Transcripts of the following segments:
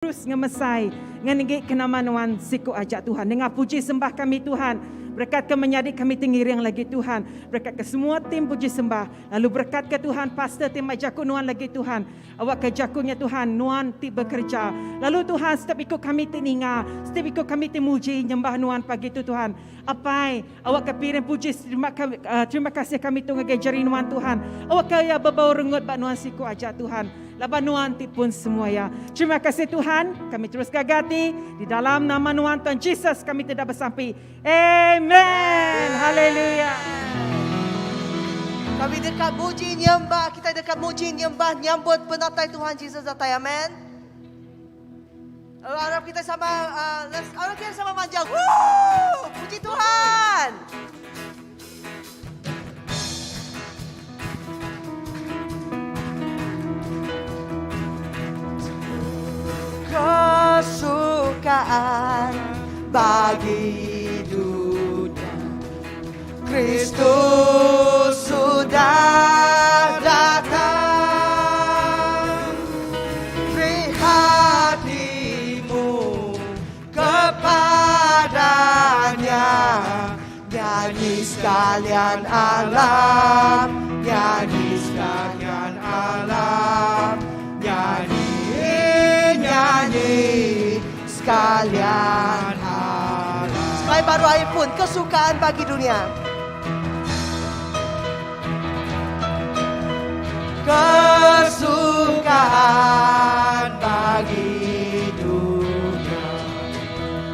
Terus ngemesai ngeninggi ke nama nuan siku aja Tuhan. Nengah puji sembah kami Tuhan. Berekat ke menyadi kami ti ngiring lagi Tuhan. Berekat ke semua tim puji sembah. Lalu berekat ke Tuhan pastor ti mai jaku nuan lagi Tuhan. Awak ke jaku nya Tuhan nuan ti bekerja. Lalu Tuhan setiap iku kami ti ninga. Setiap iku kami ti muji nyembah nuan pagi tu Tuhan. Apai awak ke piring puji terima, uh, terima kasih kami tu ngagai jari nuan Tuhan. Awak ke iya bebau rengut ba nuan siku aja Tuhan. Laban nuan ti pun semua ya. Terima kasih Tuhan. Kami terus gaga hati. Di dalam nama nuan Tuhan Jesus kami tidak bersampi. Amen. Haleluya. Kami dekat muji nyembah. Kita dekat muji nyembah. Nyambut penatai Tuhan Jesus datai. Amen. Harap kita sama uh, let's, harap kita sama manjang. Woo! Puji Tuhan. Kesukaan bagi dunia Kristus sudah datang Beri hatimu kepadanya Nyanyi sekalian alam Nyanyi sekalian alam Nyanyi, nyanyi sekalian alam Sekali baru air pun kesukaan bagi dunia Kesukaan bagi dunia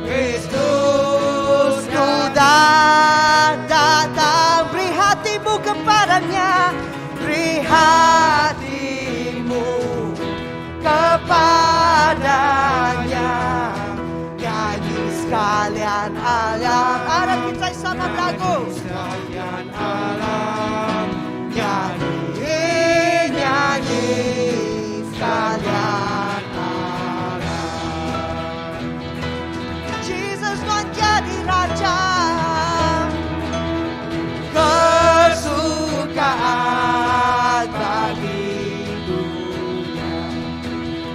Kristus sudah datang Beri hatimu kepadanya Beri hatimu kepadanya Nyanyi sekalian alam Arak kita sama berlagu Sekalian alam Nyanyi, nyanyi sekalian alam Jesus menjadi Raja Kesukaan bagi dunia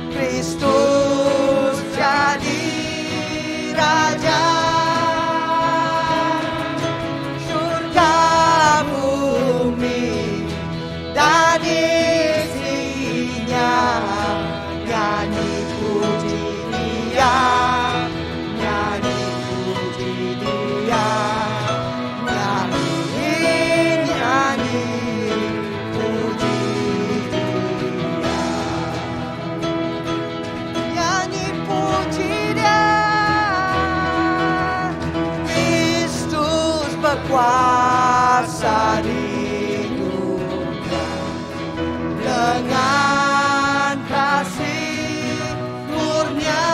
Kristus jadi Raja Surga bumi dan isinya Nyanyi puji dia Nyanyi puji dia Nyanyi, nyanyi puji dia Nyanyi puji dia Kristus berkuasa di dunia Dengan kasih kurnia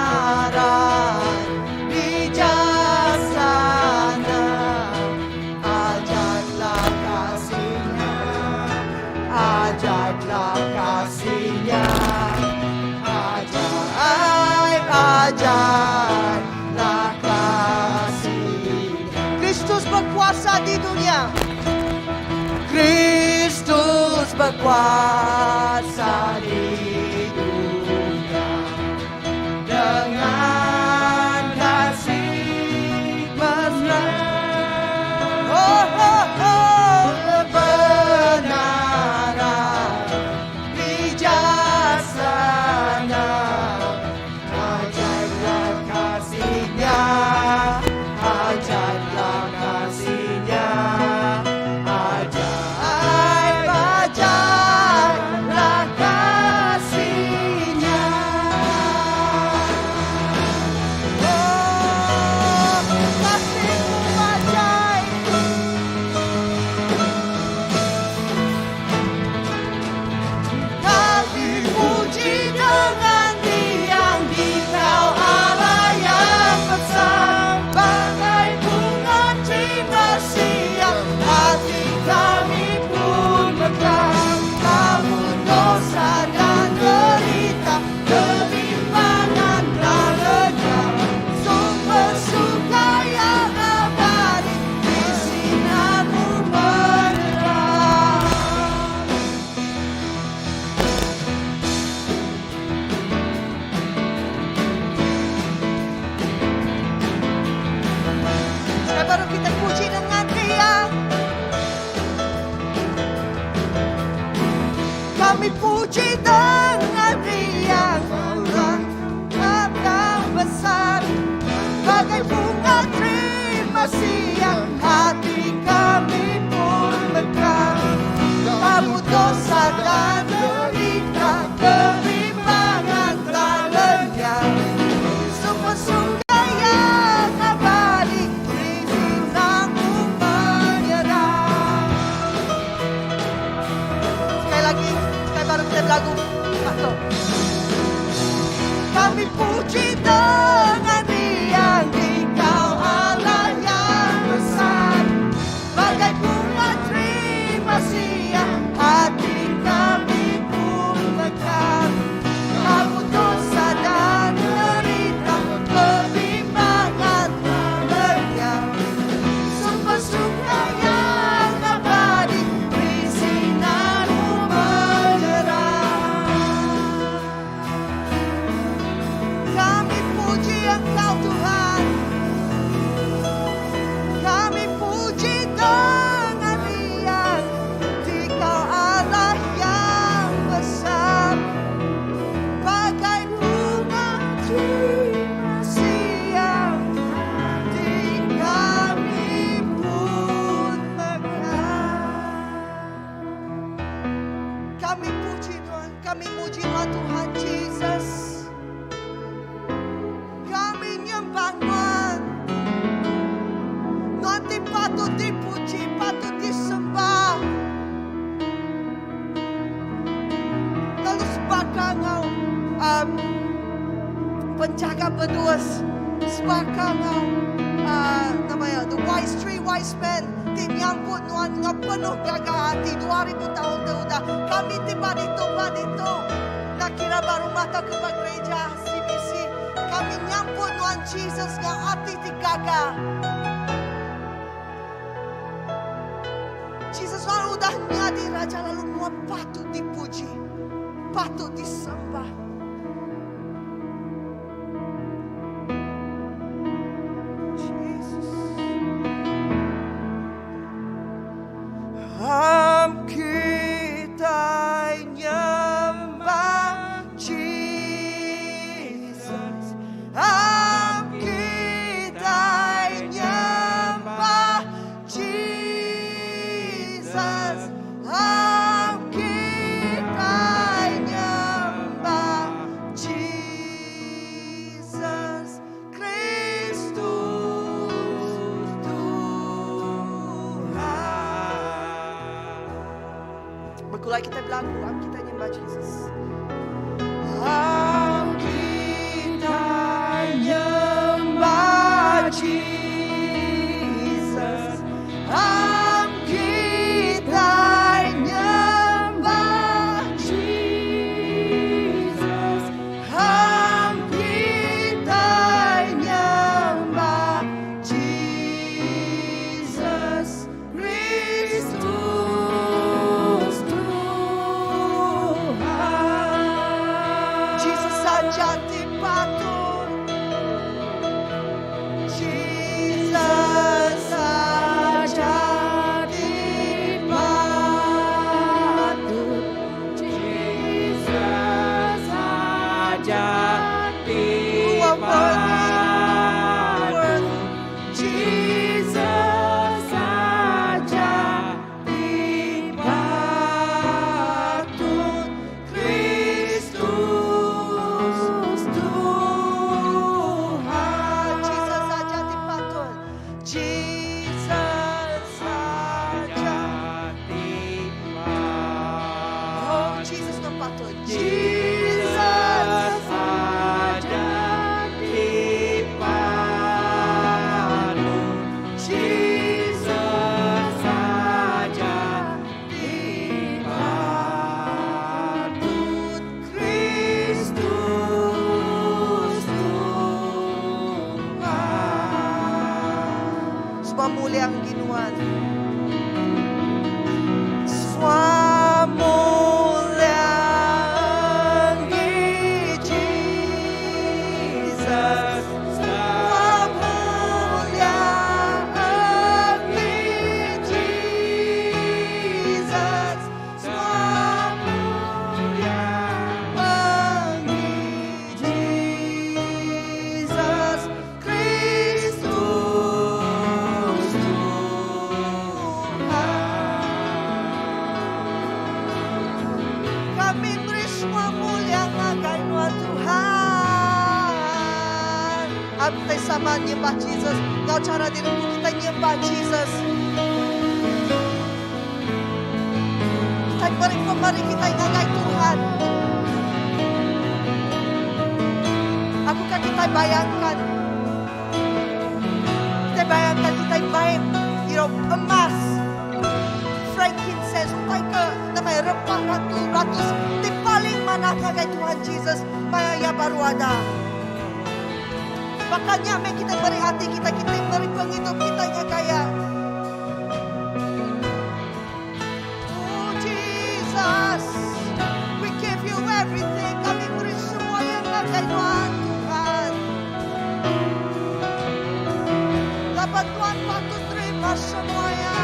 Kebenaran bijaksana Ajaiblah kasihnya Ajaiblah kasihnya Ajaib, ajaiblah kasihnya Kristus berkuasa di dunia Kristus berkuasa di dunia Dengan kasih mesra Oh, oh, oh Kebenaran bijaksana Ajaiblah kasihnya Ajaiblah kasihnya Ajaib, ajaiblah kasihnya. puji dengan riang Allah Kata besar Bagai bunga terima siang Hati kami pun mekar Tabu dosa dan derita Kebimbangan tak lenyap Semua suka yang abadi Di sinarmu menyerang Sekali lagi, sekali baru kita berlagu Masuk. Kami puji dengan riang Di kau Allah yang besar Bagai bunga terima siang Hati kami pun mekar Kamu dosa dan derita Kebimbangan tak lenyap Semua suka yang abadi Di sinarmu menyerang Kami puji Engkau Tuhan Kami puji dengan riang Di kau Allah yang besar Bagai bunga terima siang Hati kami pun mekar Kami puji Tuhan, kami muji Tuhan Tuhan Jesus. Kami nyembah Tuhan. Nanti patut dipuji, patut disembah. Lalu sebagai ngau penjaga bedus, sebagai ngau namanya the wise three wise men ti nyambut Tuhan ngau penuh gagah hati 2000 tahun dah kami tiba di tempat itu nak kira baru mata ke gereja CBC kami nyambut Tuhan Jesus ngau hati ti gagah Jesus lalu udah nyadi raja lalu nuan patut dipuji patut disembah. Jesus. Am kita nyembah Jesus. Am kita nyembah Jesus. Am kita nyembah Jesus Kristus Tuhan. Berkulai kita berlagu, am kita nyembah Jesus. Am kita nyembah Jesus. Am kita nyembah Jesus. Am kita nyembah Jesus Kristus Tuhan. Jesus saja patut. Jesus saja patut. Jesus saja You are worthy, worthy. Jesus saja patut Kristus Tuhan. Jesus saja patut. Jesus saja. Oh, Jesus no patut. Jesus saja patut. Jesus saja patut Kristus Tuhan. Semua mulia ang ginuan. Semua mulia Aram kitai sama nyembah Jesus enggau chara diri empu kitai nyembah Jesus. Kitai meri pemeri kitai ngagai Tuhan. Aku ka kitai bayangkan. Kitai bayangkan kitai mai you know, emas, frankincense, utai ke nama rempah ratus-ratus ti paling manah ngagai Tuhan Jesus maya iya baru ada. Baka nya meh kitai meri ati kitai, kitai meri pengidup kitai ngagai iya. Oh Jesus, we give you everything. Kami meri semua iya ngagai nuan, Tuhan. Laban Tuhan patut terima semua iya.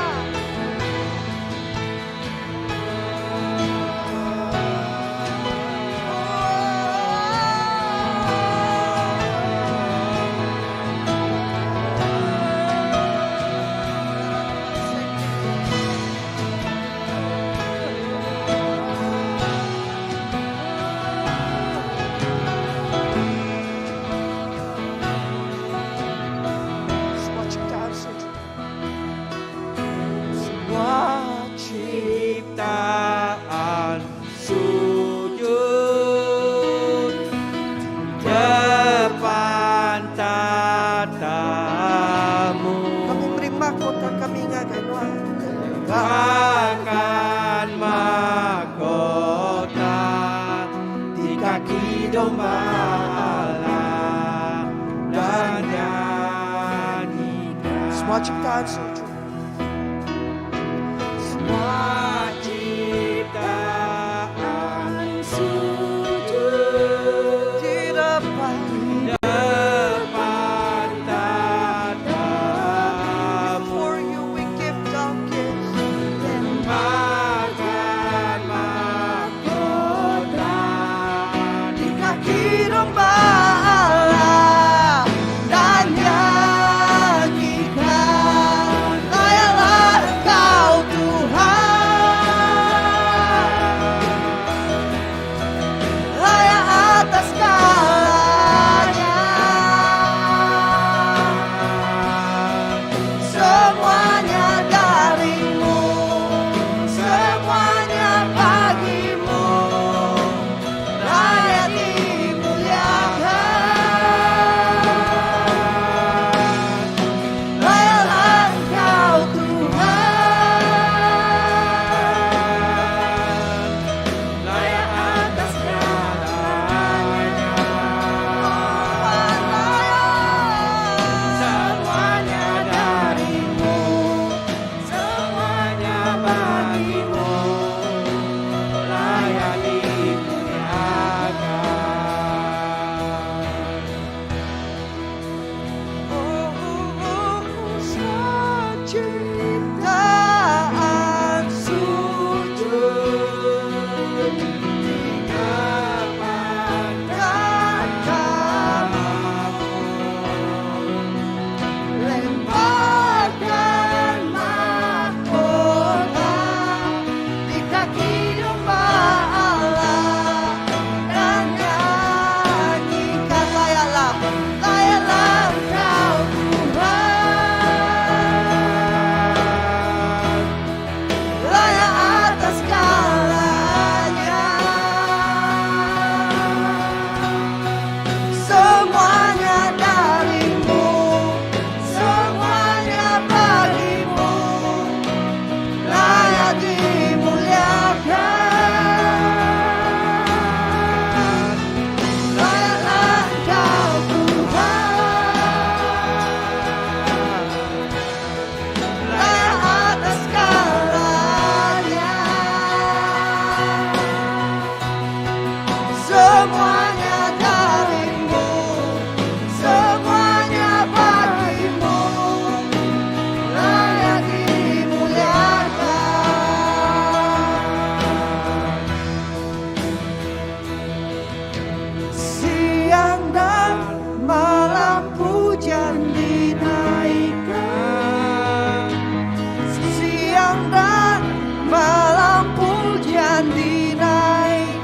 Semua ciptaan sujud. Semua ciptaan sujud depan tahtamu. Kami beri mahkota kami ngagai nuan. Bahkan mahkota di kaki domba Allah dan nyanyikan. Semua ciptaan sujud. Semua ciptaan sujud Di depan depan tahtamu. Before you we give down gifts. Bahkan mahkota Di kaki domba Allah dan nyanyikan layaklah Engkau Tuhan layak atas segalanya semuanya darimu semuanya bagimu layak dimuliakan layaklah Engkau Tuhan layak atas segalanya. Tuhan layak Semuanya darimu, semuanya bagimu, layak dimuliakan. Oh, oh, oh, semua ciptaan sujud Di depan tahtamu lemparkan mahkota di kaki domba Allah dan nyanyikan layaklah layaklah Engkau Tuhan layak atas segalanya semuanya darimu semuanya bagimu layak dimuliakan layaklah Engkau Tuhan layak atas segalanya semuanya darimu semuanya bagimu layak dimuliakan siang dan malam pujian dinaikkan siang dan malam pujian dinaikkan.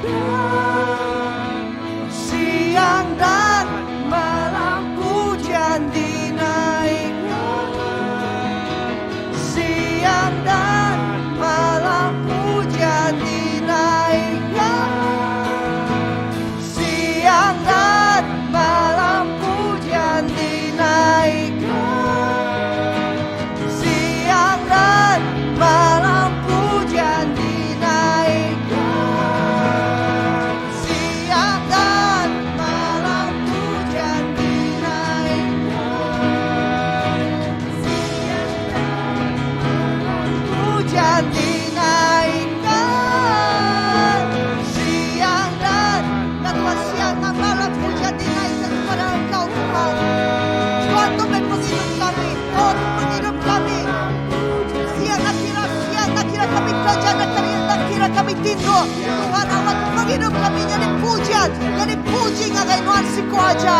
tu. Tuhan awak pengidup kami nyadi pujian, nyadi puji ngagai Nuan siku aja.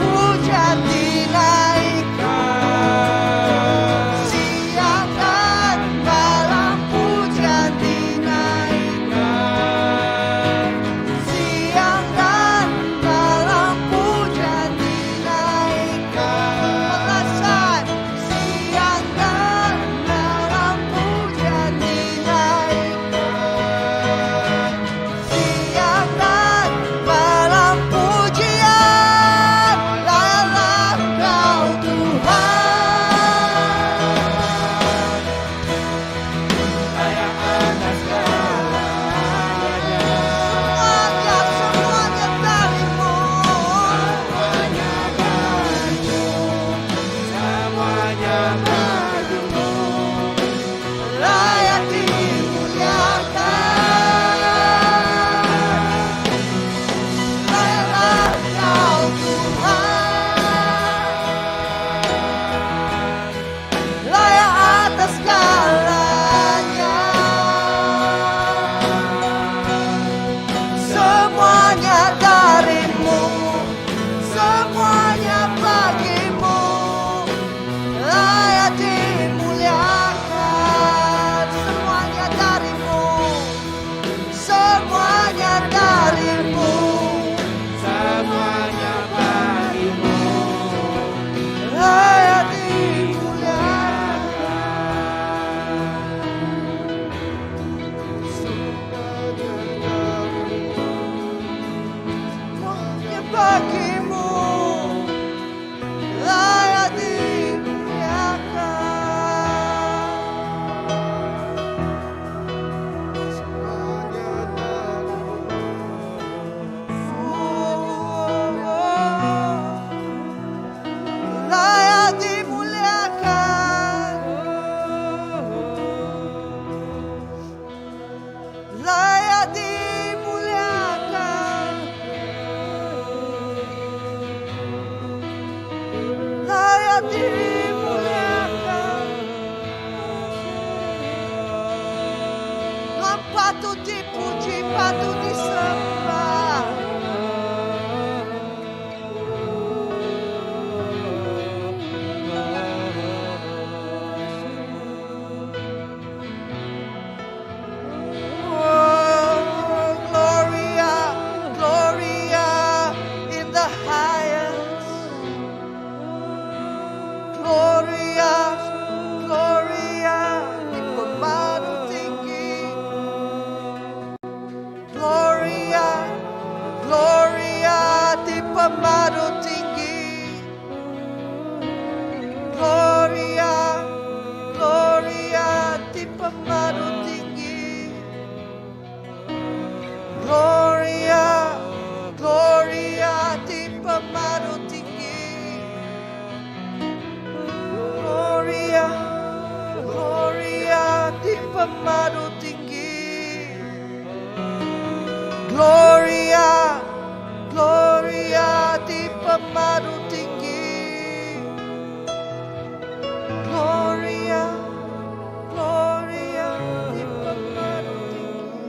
Pujian dinaikkan siang dan malam, pujian dinaikkan siang dan malam, pujian dinaikkan. One last time. Siang dan malam, pujian dinaikkan. Siang dan malam pujian layaklah kau Tuhan. Semuanya, semuanya darimu. Semuanya bagimu. Layak dimuliakan. Layaklah kau Tuhan. Layak atas segalanya. Semuanya darimu, semuanya bagimu. Layak dimuliakan. Semuanya darimu, semuanya darimu. Semuanya bagimu. Layak dimuliakan. Semuanya bagimu. Layak dimuliakan. Semuanya darimu. Oh, oh. Layak dimuliakan. Layak dimuliakan. Layak dimuliakan. Tuhan patut dipuji, patut disembah. Oh, Gloria, Gloria in the highest. Gloria, Gloria di pemadu tinggi. Gloria, Gloria di pemadu tinggi. Gloria, Gloria di pemadu tinggi. Gloria, Gloria di pemadu tinggi. Gloria, Gloria di pemadu tinggi. Gloria, Gloria di pemadu tinggi. Gloria, Gloria di pemadu tinggi.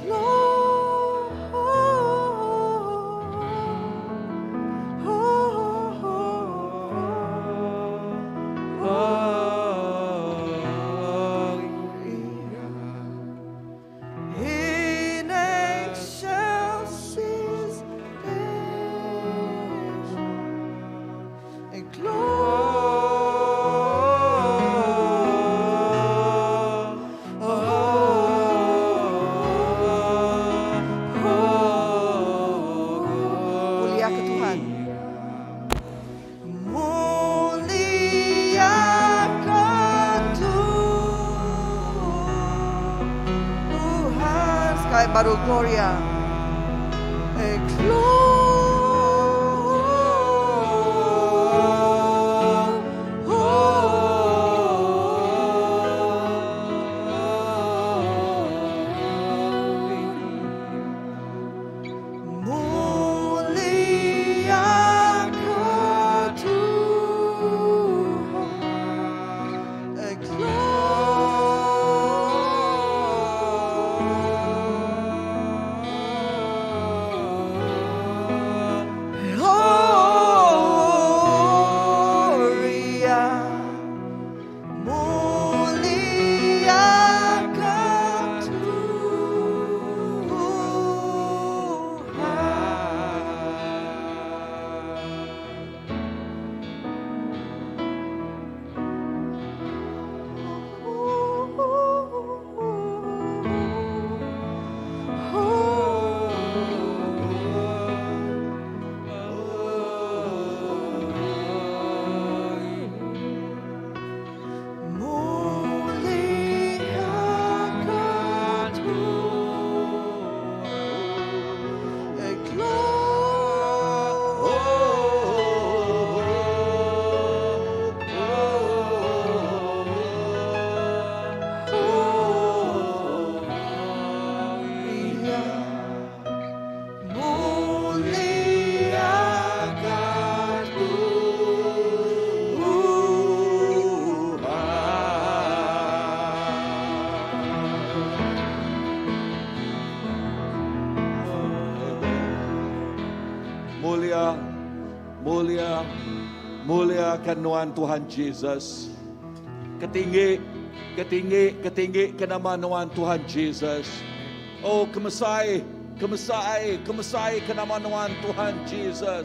Gloria. In excelsis Deo. And Mulia ke Tuhan. Mulia ke Tuhan. Sekali baru Gloria. Eh, Mulia ke Tuhan. Mulia, muliakan nuan Tuhan Jesus. Ketinggi, ketinggi, ketinggi ke nama nuan Tuhan Jesus. Oh, kemesai, kemesai, kemesai ke nama nuan Tuhan Jesus.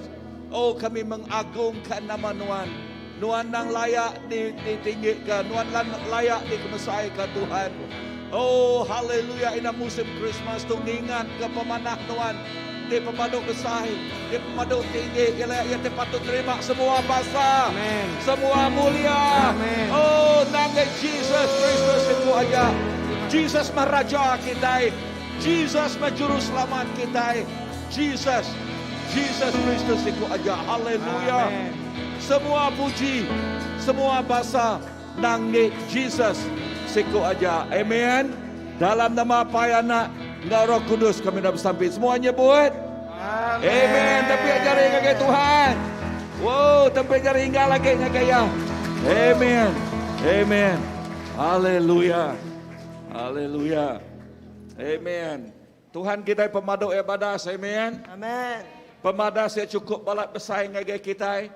Oh, kami mengagungkan nama nuan. Nuan nang layak ditinggikan, nuan layak dikemesaikan Tuhan. Oh, haleluya ina musim Christmas tu ngingat ke pemanah nuan ti pemadu besai, ti pemadu tinggi ila iya ti patut terima semua basa, Amen. semua mulia. Amen. Oh, nanggai Jesus Kristus siku aja. Jesus mah raja kitai. Jesus mah juru selamat kitai. Jesus, Jesus Kristus siku aja. Haleluya. Amen. Semua puji, semua basa nangge Jesus siku aja. Amen. Dalam nama Apai Anak enggau Roh Kudus kami dah besampi. Semuanya buat. Amen. Amen. Tapi jari ngagai Tuhan. Wow, tapi jari hingga lagi ngagai ya. Amen. Amen. Haleluya. Haleluya. Amen. Tuhan kita pemadu ibadah. Amen. Amen. Pemadas ya cukup balat besar ngagai kita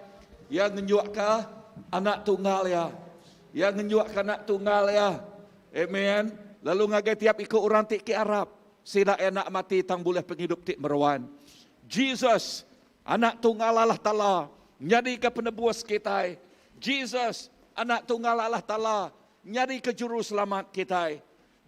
yang ngenyuak ke anak tunggal ya. Yang ngenyuak ke anak tunggal ya. Amen. Lalu ngagai tiap ikut orang ti ke Arab. Sida enak mati tang boleh penghidup ti meruan. Jesus, anak tunggal Allah Ta'ala, nyadi ke penebus kita. Jesus, anak tunggal Allah Ta'ala, nyadi ke juru selamat kita.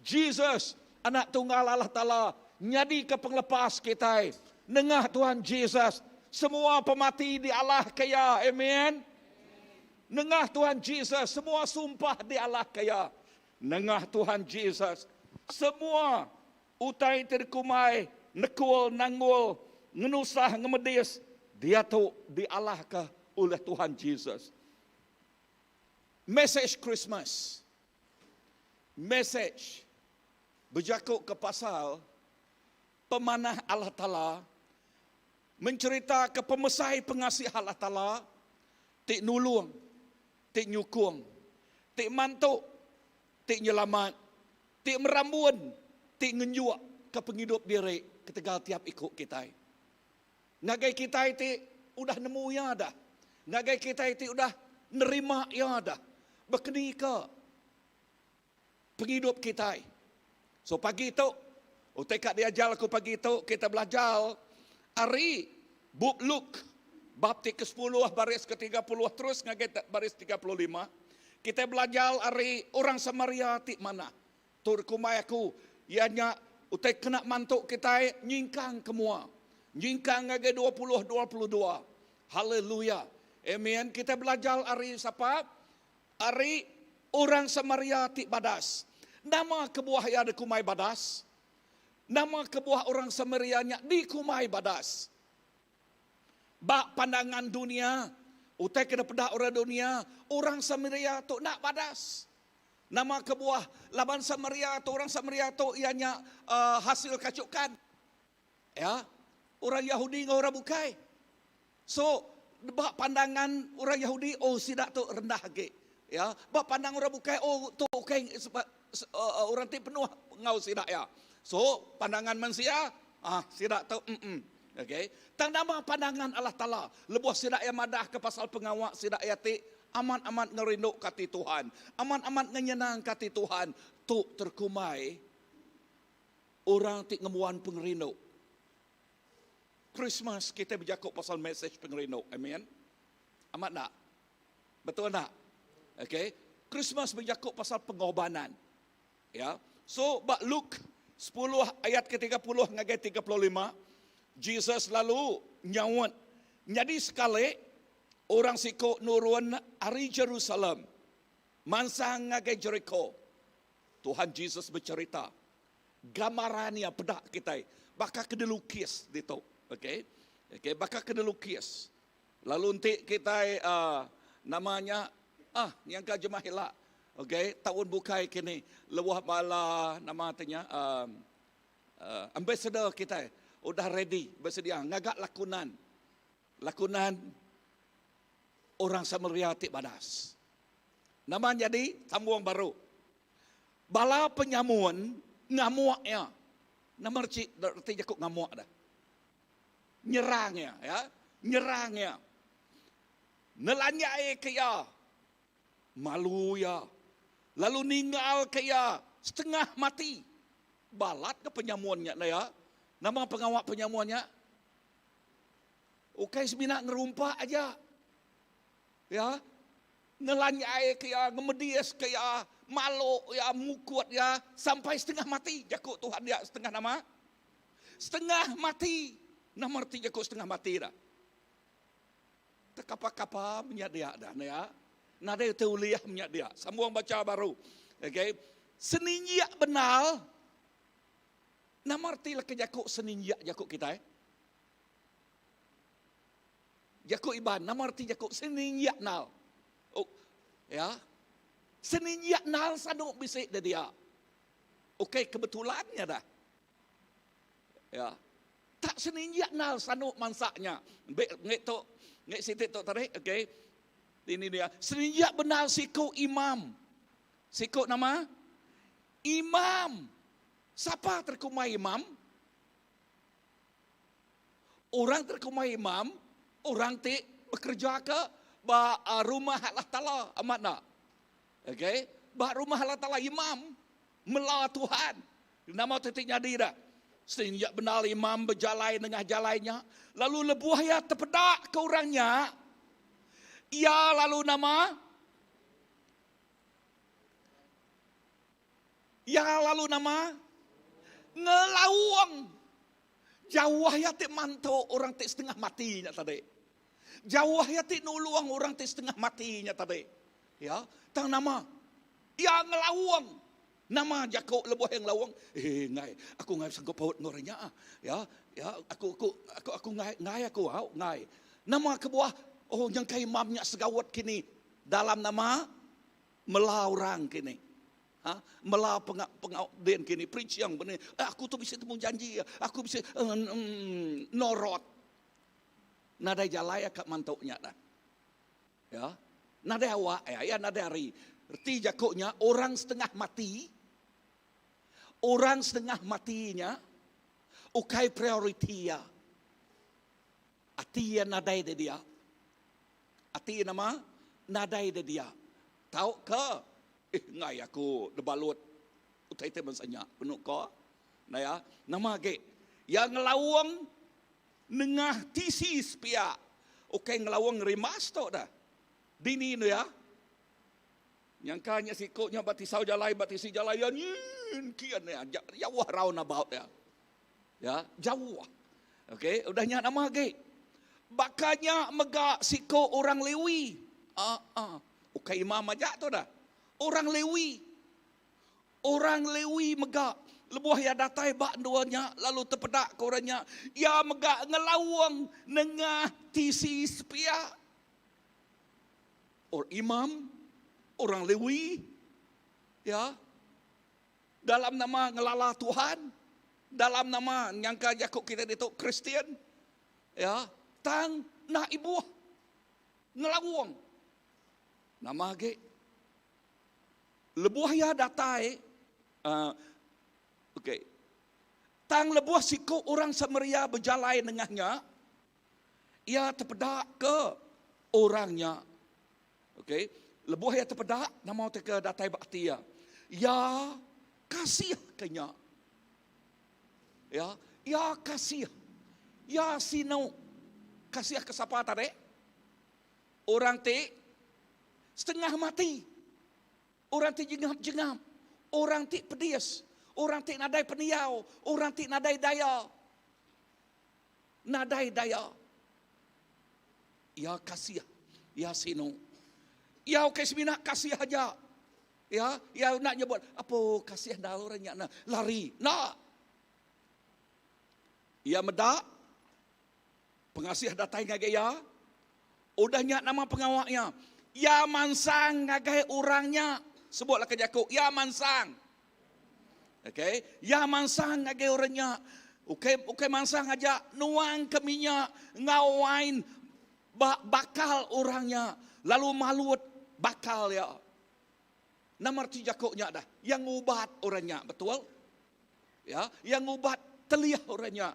Jesus, anak tunggal Allah Ta'ala, nyadi ke penglepas kita. Nengah Tuhan Jesus, semua pemati di Allah kaya. Amen. Nengah Tuhan Jesus, semua sumpah di Allah kaya. Nengah Tuhan Jesus, semua utai terkumai, nekul, nanggul, ngenusah, ngemedis, dia tu dialahkan oleh Tuhan Jesus. Message Christmas. Message berjakuk ke pasal pemanah Allah Ta'ala mencerita ke pemesai pengasih Allah Ta'ala tik nulung, tik nyukung, tik mantuk, tik nyelamat, tik merambun, tik ngenjuk ke penghidup diri ketegal tiap ikut kita. Ngagai kita ti udah nemu ya dah. Ngagai kita ti udah nerima ya dah. Bekeni ke penghidup kita. So pagi tu, utai kat diajar aku pagi tu, kita belajar hari Bub Luke bab ke-10 baris ke-30 terus ngagai baris 35. Kita belajar hari orang Samaria ti mana. Tur kumai aku ianya utai kena mantuk kita nyingkang kemua. Nyingkang ngagai 20 22. Haleluya. Amen. Kita belajar hari siapa? Hari orang Samaria ti badas. Nama kebuah ya ada kumai badas. Nama kebuah orang Samaria nya di kumai badas. Bak pandangan dunia, utai kena pedak orang dunia, orang Samaria tu nak badas. Nama kebuah laban Samaria tu orang Samaria tu ianya hasil kacukan. Ya, orang Yahudi dengan orang bukai. So, bak pandangan orang Yahudi, oh sidak tu rendah lagi. Ya, bak pandang orang bukai, oh tu okey orang ti penuh ngau sidak ya. So, pandangan manusia, ah sidak tu Okey. Tang nama pandangan Allah Taala, lebuh sidak ya madah ke pasal pengawak sidak ya ti amat-amat ngerinduk kati Tuhan, amat-amat ngenyenang kati Tuhan, tu terkumai orang ti ngemuan pengerindu. Christmas kita berjakuk pasal message pengerindu. Amen. Amat nak? Betul tak? Okey. Christmas berjakuk pasal pengorbanan. Ya. So bak Luke 10 ayat ke-30 ngagai 35, Jesus lalu nyawat. Jadi sekali orang siko nurun ari Jerusalem mansang ngagai Jericho. Tuhan Jesus bercerita. Gambarannya pedak kita. Bakal kena lukis ditu. Okey. Okey, bakal kena lukis. Lalu nanti kita namanya yang ka jemaah hilak. Okey, tahun bukai kini lewah bala nama tanya ambassador kita udah ready bersedia ngagak lakonan. Lakonan orang Samaria ti badas. Nama jadi sambung baru. Bala penyamun ngamuak ya. Nama reti jakuk ngamuak dah. Nyerang ya, ya. Nyerang ya. Nelanjai ke iya. Malu iya. Lalu ninggal ke iya setengah mati. Balat ke penyamun nya enda iya. Nama pengawa penyamun nya? Ukai semina ngerumpak aja. Ya. Nelanjai ke iya, ngemedis ke iya, malu iya, mukut iya sampai setengah mati. Jaku Tuhan dia setengah nama? Setengah mati. Nama reti jaku setengah mati dah? Tekapa-kapa menya dia dah ya. Nadai utai ulih menya dia. Sambung baca baru. Okey. Seninjik benal. Nama reti leka jaku seninjik jaku kitai? Jaku Iban, nama reti jaku seninjik nal? Oh, ya. Seninjik nal sanu bisi dia dia. Okey, kebetulannya dah. Ya. Tak seninjik nal sanu mansa nya. Bek ngek tu, ngek siti tu tadi, okey. Ini dia. Seninjik benar siku imam. Siku nama? Imam. Siapa terkumai imam? Orang terkumai imam, orang ti bekerja ke ba ah, rumah Allah Taala, amat nak. Okey, ba rumah Allah Taala imam mela Tuhan. Nama ti ti nyadi dah. Seninjak bendar imam bejalai nengah jalai nya, lalu lebuh iya tepeda ke orang nya, iya lalu nama? Iya lalu nama? Ngelaung. Jauh iya ti mantu orang ti setengah mati nya tadi. Jauh iya ti nulung orang ti setengah mati nya tadi. Ya, tang nama? Iya ngelaung. Nama jaku lebuh iya ngelaung, eh enggai, aku enggai besangkut paut enggau orang nya. Ya, ya, aku aku aku aku enggai, enggai aku au, enggai. Nama kebuah oh nyangka imam nya segawut kini dalam nama mela orang kini. Ha? Mela penga, penga din kini, preaching beni. Eh, aku tu bisi temu janji, aku bisi um, norot. Nadai jalai akak mantu nya dah. Ya. Nadai awak ya, ya nadai hari. Reti jaku nya orang setengah mati. Orang setengah mati nya ukai prioriti iya. Ati iya nadai de dia. Ati nama? Nadai de dia. Tau ke eh ngai aku debalut utai ti bansa nya penu ko. Nah ya, nama agi? Ya ngelaung Nengah tisi sepiak ukai ngelaung ngerimbas tu dah. Dini enda iya? Nyangka nya siku nya ba tisau jalai ba tisi jalai iya nyin kian iya jauh round about iya. Ya, jauh. Okey, udah nya nama agi? Baka nya mega siku orang Lewi. Ah, ah. Ukai imam aja tu dah. Orang Lewi. Orang Lewi mega, lebuh iya datai ba endur nya lalu tepedaka orang nya, iya mega ngelaung nengah tisi sepiak. Orang imam, orang Lewi, ya, dalam nama ngelala Tuhan, dalam nama nyangka jaku kita ditu Kristian, ya, tang enda ibuh ngelaung. Nama agi? Lebuh iya datai, uh, okey. Tang lebuh siku orang Samaria bejalai nengah nya, iya tepeda ke orang nya. Okey, lebuh iya tepeda, nama utai ke datai ba ati iya? Iya kasih ke nya. Ya, iya kasih. Iya sinu. Kasih ke sapa tadi? Orang ti setengah mati. Orang ti jengap-jengap. Orang ti pedis. Orang ti nadai pendiau. Orang ti nadai daya. Nadai daya. Iya kasih. Iya sinu. Iya ukai semina kasih aja. Ya, iya nak nyebut, apo kasih enda orang nya nah. Lari. Nak. Iya meda Pengasih datai ngagai iya. Udah nya nama pengawa iya? Iya mansang ngagai orang nya. Sebutlah ke jaku, iya mansang. Okey, iya mansang ngagai orang nya. Ukai ukai mansang aja, nuang ke minyak enggau wain ba bakal orang nya, lalu malut bakal iya. Nama reti jaku nya dah? Iya ngubat orang nya, betul? Ya, iya ngubat telih orang nya.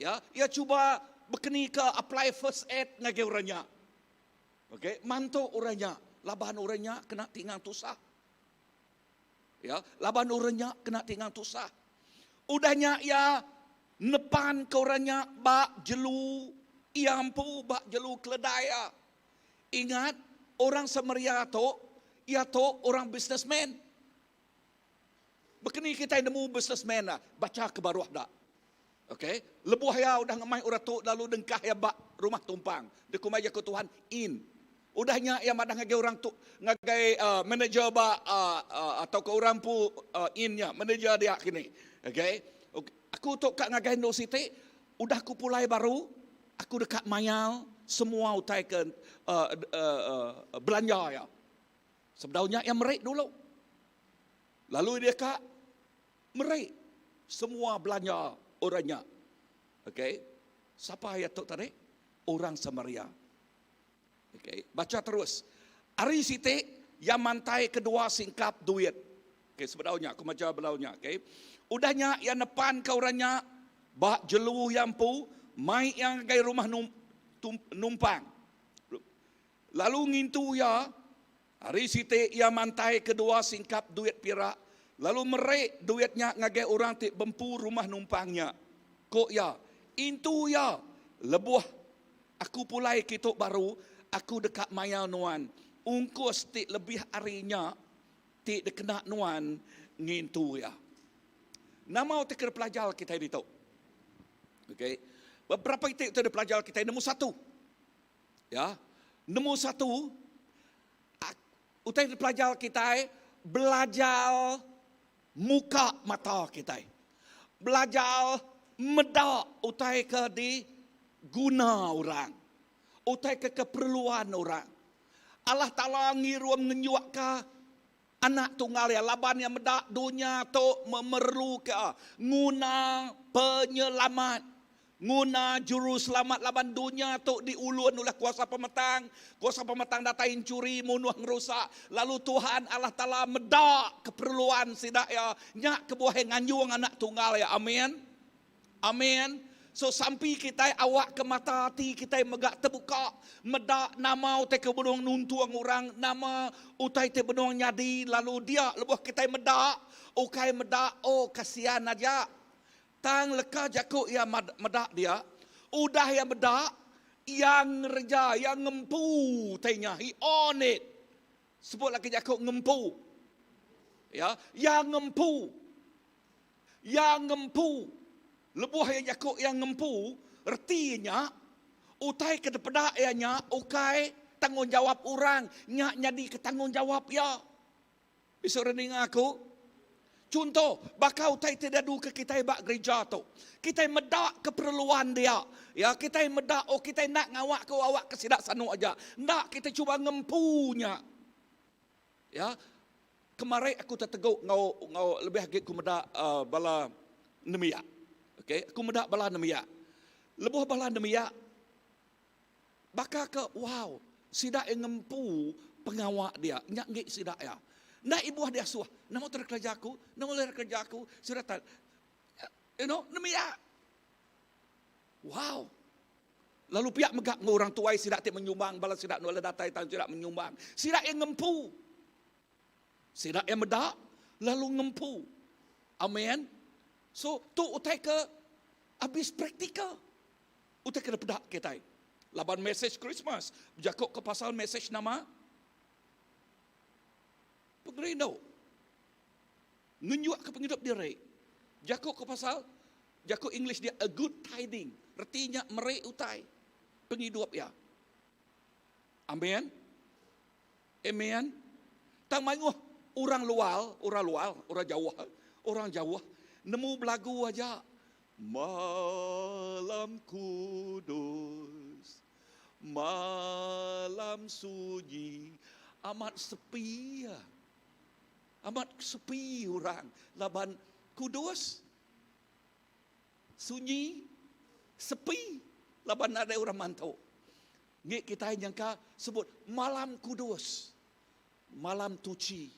Ya, iya cuba bekeni ke apply first aid ngagai orang nya. Okey, mantu orang nya laban orang nya kena tingang tusah. Ya, laban orang nya kena tingang tusah. Udah nya iya nepan ke orang nya ba jelu iya empu ba jelu keledai iya. Ingat, orang Samaria tu iya tu orang businessman. Bekeni kitai nemu businessman ah, bacha ke baruh da. Okey, lebuh iya udah ngemai orang tu lalu dengkah iya ba rumah tumpang. Dikumbai jaku Tuhan inn. Udah nya iya madah ngagai orang tu ngagai uh, manager ba uh, uh, atau ke orang pu uh, inn nya, manager dia kini. Okey. Aku tu ka ngagai endu siti, udah aku pulai baru, aku deka mayar semua utai ke uh, uh, uh, belanja iya. Sebedau nya iya meri dulu. Lalu dia ka meri semua belanja orang nya. Okey. Sapa iya tu tadi? Orang Samaria. Okey, baca terus. Ari siti iya mantai kedua singkap duit. Okey, sebedau nya aku macha bedau nya, okey. Udah nya iya nepan ka orang nya ba jelu iya empu mai iya ngagai rumah numpang. Lalu ngintu iya, hari siti iya mantai kedua singkap duit pirak, lalu meri duit nya ngagai orang ti bempu rumah numpang nya. Ku iya, Intu iya, lebuh aku pulai kitu baru, aku deka mayar nuan ungkus ti lebih ari nya ti dikena nuan ngintu iya. Nama utai ke dipelajar kitai ditu? Okey. Beberapa iti utai dipelajar kitai nombor satu. Ya. Nombor satu, utai dipelajar kitai, belajar muka mata kitai. Belajar meda utai ke diguna orang. Utai ke keperluan orang. Allah Taala ngirum ngenyukka Anak tunggal iya laban iya meda dunya tu memerluka nguna penyelamat, nguna juruselamat laban dunya tu diulun ulih kuasa pemetang. Kuasa pemetang datai enchuri, munuh, ngerusak. Lalu Tuhan Allah Taala meda keperluan sida iya. Nya kebuah iya nganjung Anak tunggal iya. Amin. Amin. So sampi kitai awak ke mata ati kitai mega tebuka meda nama utai ke benung nuntung orang, nama utai ti benung nyadi lalu dia lebuh kitai meda ukai meda oh kasian aja. Tang leka jaku iya meda dia, udah iya meda iya ngereja iya ngempu utai nya, he own it. Sebut lagi jaku ngempu. Ya, iya ngempu. Iya ngempu. Lebuh iya jaku iya ngempu, reti nya utai ke dipeda iya nya ukai tanggungjawap orang, nya nyadika tanggungjawap iya. Bisi orang ninga aku? Chunto, baka utai ti diaduka kitai ba gerija tu. Kitai meda keperluan dia. Ya, kitai meda oh kitai enda ngawakka awakka sida sanu aja. Enda kitai cuba ngempu nya. Ya. Kemari aku teteguk enggau enggau lebih agi ku meda uh, bala nembiak. Okey, aku meda bala nembiak. Lebuh bala nembiak baka ke wow, sida yang ngempu pengawa dia, nya ngi sida ya. Enda ibuh diasuh, nama tu kerja aku, nama ulih kerja aku, sida tak you know, nembiak. Wow. Lalu piak mega enggau orang tuai sida ti menyumbang bala sida enda ulih datai tang sida menyumbang. Sida iya ngempu. Sida iya meda lalu ngempu. Amen. So tu utai ke abis praktikal. Utai ke dipeda kitai. Laban message Christmas bejaku ke pasal message nama? Pengerindu. Ngenjuk ke pengidup diri. Jaku ke pasal Jaku English dia a good tiding, reti nya meri utai pengidup iya. Amen. Amen. Tang mayuh orang luar, orang luar, orang jauh, orang jauh nemu belagu aja. Malam kudus, malam sunyi, amat sepi. Amat sepi orang laban kudus. Sunyi, sepi laban nadai orang mantu. Ngi kitai nyangka sebut malam kudus, malam tuchi,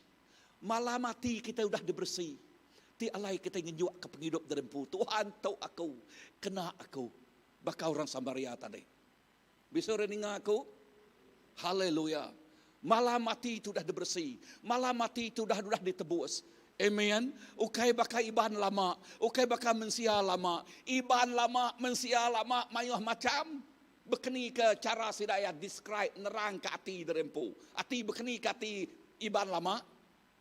malam ati kitai udah diberesi ti alai kitai ngenjukka pengidup diri empu. Tuhan tu aku, kena aku baka orang Samaria tadi. Bisi orang ninga aku? Haleluya. Malam ati tu udah diberesi. Malam ati tu udah udah ditebus. Amen. Ukai baka Iban lama, ukai baka mensia lama. Iban lama, mensia lama mayuh macham bekeni ke chara sida iya describe nerangka ati diri empu. Ati bekeni ke ati Iban lama?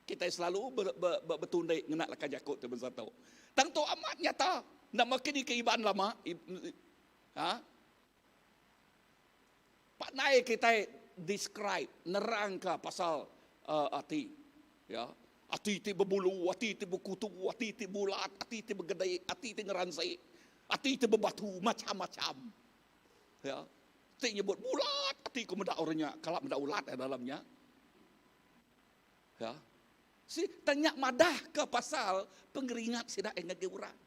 Kitai selalu be be be betundi ngena leka jaku ti bansa tu. Tang tu amat nyata. Nama kini ke Iban lama? Ha? Pandai kitai describe, nerangka pasal uh, ati. Ya. Ati ti bebulu, ati ti bekutu, ati ti bulat, ati ti begede, ati ti ngeransi, ati ti bebatu, macam-macam. Ya. Ti nyebut bulat, ati ku meda orang nya, kala meda ulat dalam nya. Ya. Si tanya madah ke pasal pengeringat sida yang ngagai orang.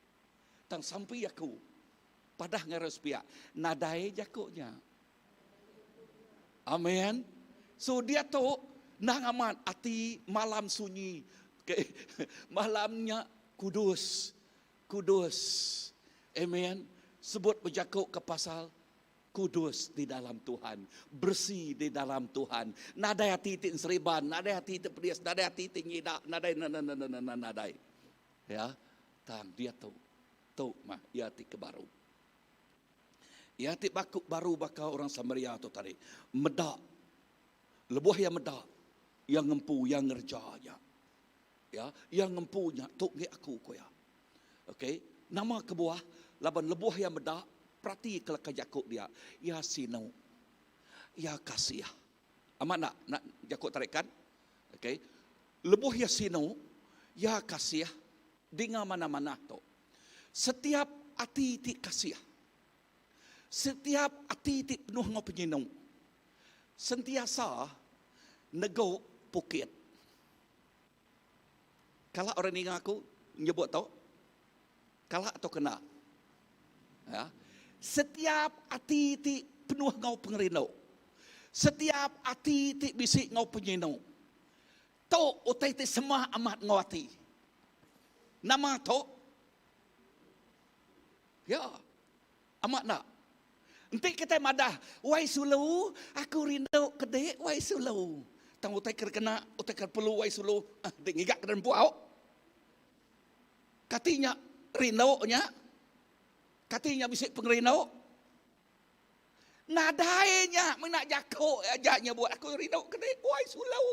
Tang sampi aku padah ngagai sepiak nadai jaku nya. Amen. So diatu nang amat ati malam sunyi. Okay. Malam nya kudus. Kudus. Amen. Sebut bejaku ke pasal kudus di dalam Tuhan, beresi di dalam Tuhan. Nadai ati ti enseriban, nadai ati ti pedis, nadai ati ti nyida, nadai nadai. Ya, tang diatu tu mah iya ti ke baru. Iya ti baku baru baka orang Samaria tu tadi. Meda lebuh iya meda iya ngempu iya ngereja nya. Ya, iya ngempu nya tu ngi aku ku iya. Okey, nama kebuah laban lebuh iya meda perati ke leka jaku dia, iya sinu. Iya kasih. Amat enda nak jaku tarikan? Okey. Lebuh iya sinu, iya kasih dinga manah-manah tu. Setiap ati ti kasih, setiap ati ti penuh enggau penyinu, sentiasa negu pukit. Kala orang ninga aku nyebut tu? Kala atau kena? Ya. Setiap ati ti penuh enggau pengerindu. Setiap ati ti bisi enggau penyinu. Tu utai ti semah amat enggau ati. Nama tu? Ya. Amat enda? Enti kitai madah, Wai sulu, aku rindu ke dik, wai sulu. Tang utai ke kena, utai ke perlu wai sulu, ah, dik ngiga ke empu au. Kati nya rindu nya? Kati nya bisi pengerindu? Nadai nya mena jaku aja nyebut aku rindu ke dik, wai sulu.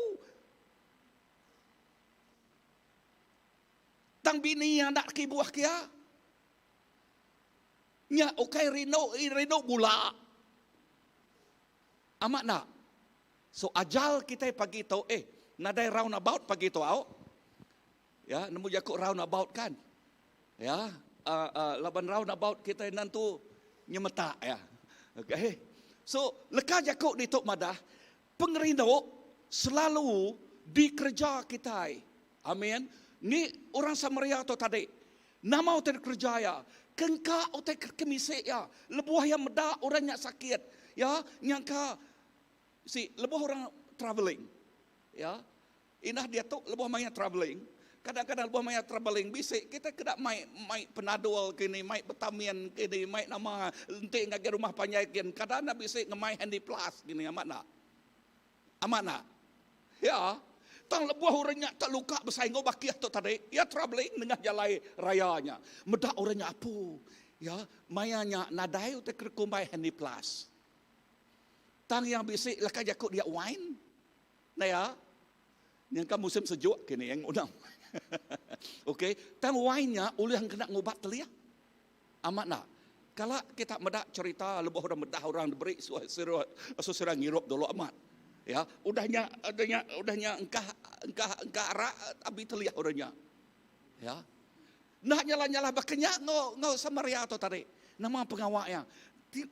Tang bini iya enda kibuh ke iya. Nya ukai rindu, rindu bula. Amat enda? So ajal kitai pagi tu eh nadai round about pagi tu au. Ya, nemu jaku round about kan? Ya, uh, uh, laban round about kitai nentu nyemetak ya. Okay. So, leka jaku ditu madah pengerindu selalu dikereja kitai. Amin. Ni orang Samaria tu tadi. Nama utai dikereja iya? Kengka utai ke kemisi iya. Lebuh iya meda orang nya sakit, ya, nyangka si lebuh orang travelling, ya. Indah diatu lebuh maya travelling, kadang-kadang lebuh maya travelling bisi kita keda mai mai penadul kini, mai betamin kini, mai nama enti ngagai rumah panjai kin, kadang enda bisi ngemai handy plus kini amat enda? Amat enda? Ya. Tang lebuh orang nya tak luka besai enggau bakih tu tadi, iya travelling nengah jalai raya nya. Meda orang nya apu. Ya, maya nya nadai utai ke dikumbai handy plus. Tang yang bisi leka jaku dia wine. Nah ya. Nyangka musim sejuk kini yang unang. Okey, tang wine nya ulih kena ngubat telih. Amat enda? Kala kita meda cherita lebuh orang medah orang diberi suah sira ngirup dulu amat. Ya, udah nya udah nya udah nya engkah engkah engkah arak abi teliah orang nya. Ya. Enda nyalah-nyalah baka nya enggau enggau Samaria tu tadi. Nama pengawa iya?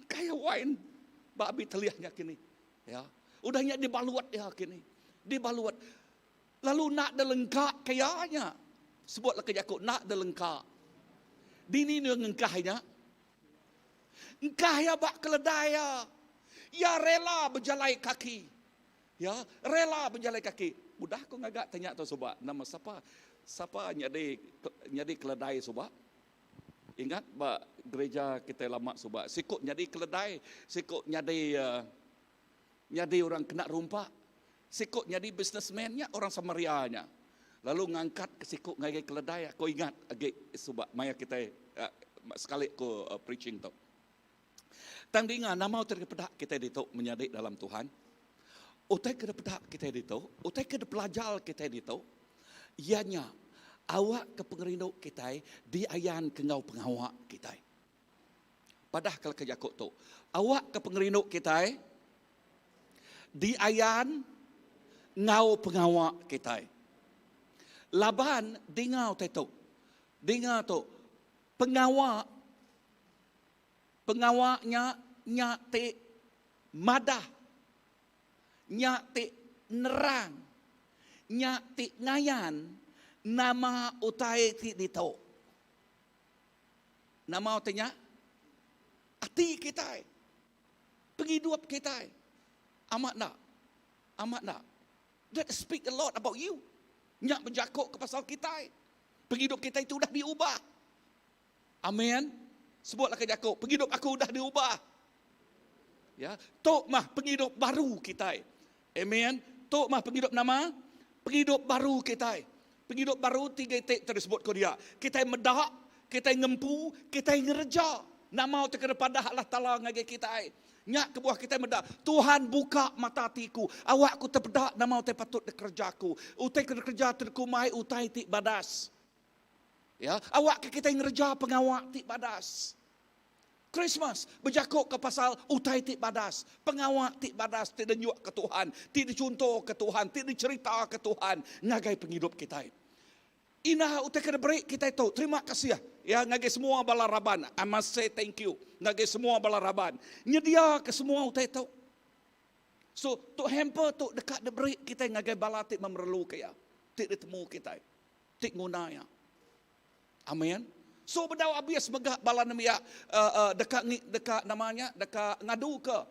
Kaya wine ba abi teliah nya kini. Ya. Udah nya dibalut iya kini. Dibalut. Lalu enda delengka ke iya nya. Sebut leka jaku enda delengka. Dini nya ngengkah nya? Engkah iya ba keledai iya. Iya rela bejalai kaki. Ya, rela bejalai kaki. Udah aku ngaga tanya tu suba, nama sapa sapa nyadi nyadi keledai suba? Ingat ba gereja kitai lama suba, siku nyadi keledai, siku nyadi uh, nyadi orang kena rumpak, siku nyadi businessman nya orang Samaria nya. Lalu ngangkat ke siku ngagai keledai aku ingat agi suba maya kitai sekali ku preaching tu. Tang dinga nama utai ke peda kitai ditu menyadi dalam Tuhan. Utai ke dipeda kitai ditu, utai ke dipelajar kitai ditu iya nya awak ke pengerindu kitai diayan ke enggau pengawa kitai. Padah ke leka jaku tu. Awak ke pengerindu kitai diayan enggau pengawa kitai. Laban dinga utai tu. Dinga tu pengawa pengawa nya nya ti madah nya ti nerang nya ti ngayan nama utai ti ditu. Nama utai nya? Ati kitai. Pengidup kitai. Amat enda? Amat enda? That speak a lot about you. Nya bejaku ke pasal kitai. Pengidup kitai tu udah diubah. Amen. Sebutlah ke jaku, pengidup aku udah diubah. Ya, tu mah pengidup baru kitai. Amen. Tu mah pengidup nama? Pengidup baru kitai. Pengidup baru tiga iti ti disebut ko dia. Kitai meda, kitai ngempu, kitai ngereja. Nama utai ke dipadah Allah Taala ngagai kitai. Nya kebuah kitai meda, Tuhan buka mata ati ku, awak ku tepeda nama utai patut dikereja aku. Utai ke dikereja ti dikumbai utai ti badas. Ya, awak ke kitai ngereja pengawa ti badas. Krismas bejakuka pasal utai ti badas, pengawa ti badas ti dinyukka Tuhan, ti dichuntoka Tuhan, ti dicheritaka Tuhan ngagai pengidup kitai. Indah utai ke diberi kitai tu, terima kasih ya ngagai semua bala raban. I must say thank you ngagai semua bala raban nyediaka semua utai tu. So, tu hamper tu deka diberi kitai ngagai bala ti memerluka iya, ti ditemu kitai, ti nguna iya. Amin. So bedau abis mega bala nembiak deka deka nama nya deka ngaduka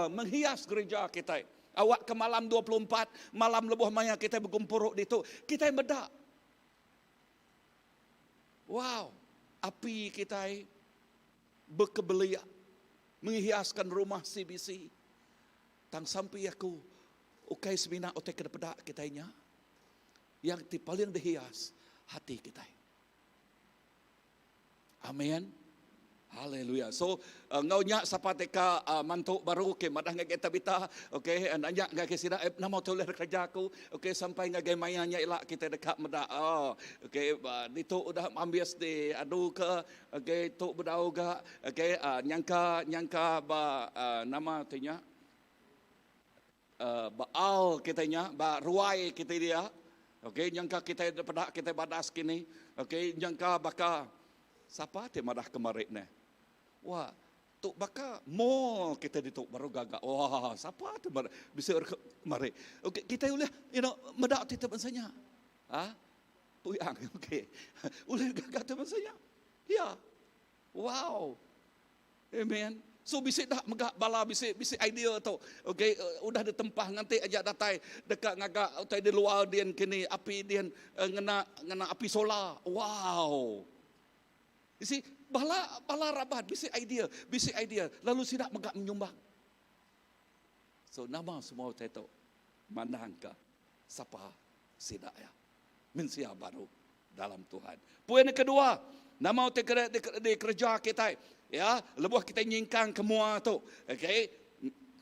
menghias gereja kitai. Awakka malam 24 malam lebuh maya kitai begempuru ditu kitai meda wow api kitai bekebelik menghiaskan rumah CBC. Tang sampi aku ukai semina utai ke dipeda kitai nya. Yang ti paling dihias hati kitai. Amin. Haleluya. So eh, enggau nya sapa ti ka uh, mantu baru okey madah ngagai Tabita okey eh, nanya ngagai sida eh, nama tu ulih kerja aku okey sampai ngagai maya nya ila kita deka meda oh okey uh, ditu udah ambis di adu ke okey tu bedau ga okey uh, nyangka nyangka ba uh, nama ti nya Ba al kitai nya, ba ruai kitai dia. Okey, nyangka kitai peda kitai badas kini. Okey, nyangka baka sapa ti madah kemari neh. Wah, tu baka mall kitai ditu baru gaga. Wah, sapa ti madah bisi orang kemari. Okey, kitai ulih you know meda ti bansa nya. Ha? Puyang, okey. Ulih gaga ti bansa nya. Ya. Wow. Amen. So bisi dah mega bala bisi bisi idea tu. Okey, eh, udah ditempah nganti aja datai deka ngaga utai di luar din kini api din eh, ngena ngena api solar. Wow. You see, bala bala raban bisi idea, bisi idea lalu sida mega menyumbang. So nama semua utai tu mandangka sapa sida ya. Mensia baru dalam Tuhan. Poin yang kedua, nama utai ke dikereja kitai, ya, lebuh kitai nyingkang ke mua tu. Okey.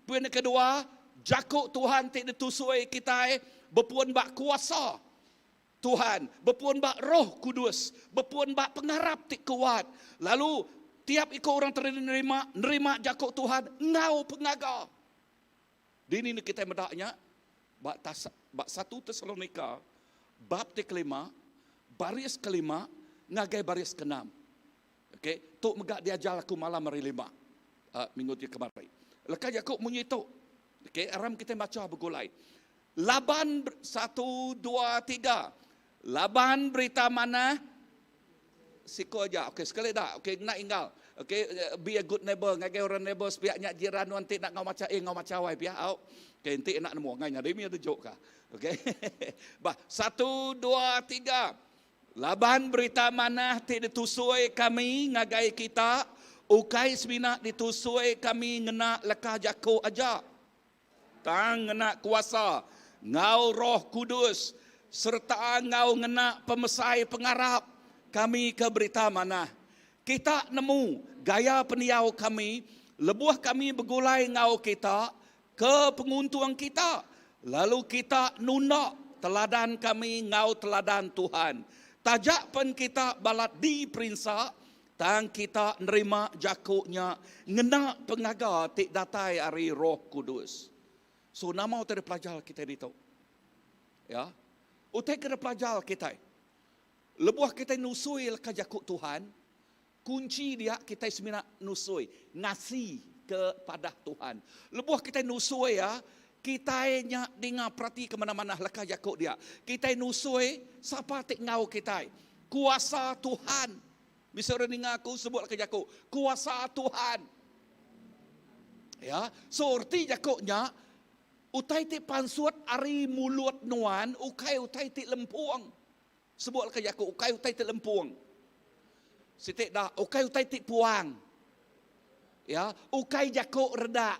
Poin yang kedua, jaku Tuhan ti ditusui kitai bepun ba kuasa Tuhan, bepun ba Roh Kudus, bepun ba pengarap ti kuat. Lalu tiap iku orang ti nerima nerima jaku Tuhan enggau pengaga. Dini ne kitai meda nya? Ba tas ba satu Tesalonika bab ti kelima, baris kelima ngagai baris keenam. Okey, tu mega diajar aku malam hari lima uh, minggu ti kemari. Leka jaku munyi tu. Okey, aram kitai macha begulai. Laban satu, dua, tiga. Laban berita manah Siko aja. Okey, sekali dah. Okey, enda inggal. Okey, be a good neighbor ngagai orang neighbor sepiak nya jiran nuan ti nak ngau macha eh ngau macha wai pia au. Okey, enti enda nemu ngai nyadi mih dejuk ka. Okey. Bah, satu, dua, tiga. Laban berita manah ti ditusui kami ngagai kita ukai semina ditusui kami ngena leka jaku aja. Tang ngena kuasa enggau Roh Kudus sereta enggau ngena pemesai pengarap kami ke Berita Manah. Kita nemu gaya pendiau kami lebuh kami begulai enggau kita ke penguntung kita, lalu kita nunda teladan kami enggau teladan Tuhan. Taja pen kita balat diperinsa, Tang kita nerima jaku nya ngena pengaga ti datai ari Roh Kudus. So nama utai dipelajar kitai ditu? Ya. Utai ke dipelajar kitai. Lebuh kitai nusui leka jaku Tuhan, kunchi dia kitai semina nusui, ngasi ke padah Tuhan. Lebuh kitai nusui ya, kitai nya dinga perati ke manah-manah leka jaku dia. Kitai nusui sapa ti enggau kitai. Kuasa Tuhan. Bisi orang ninga aku sebut leka jaku, kuasa Tuhan. Ya, so reti jaku nya utai ti pansut ari mulut nuan ukai utai ti lempung. Sebut leka jaku ukai utai ti lempung. Siti da ukai utai ti puang. Ya, ukai jaku redak.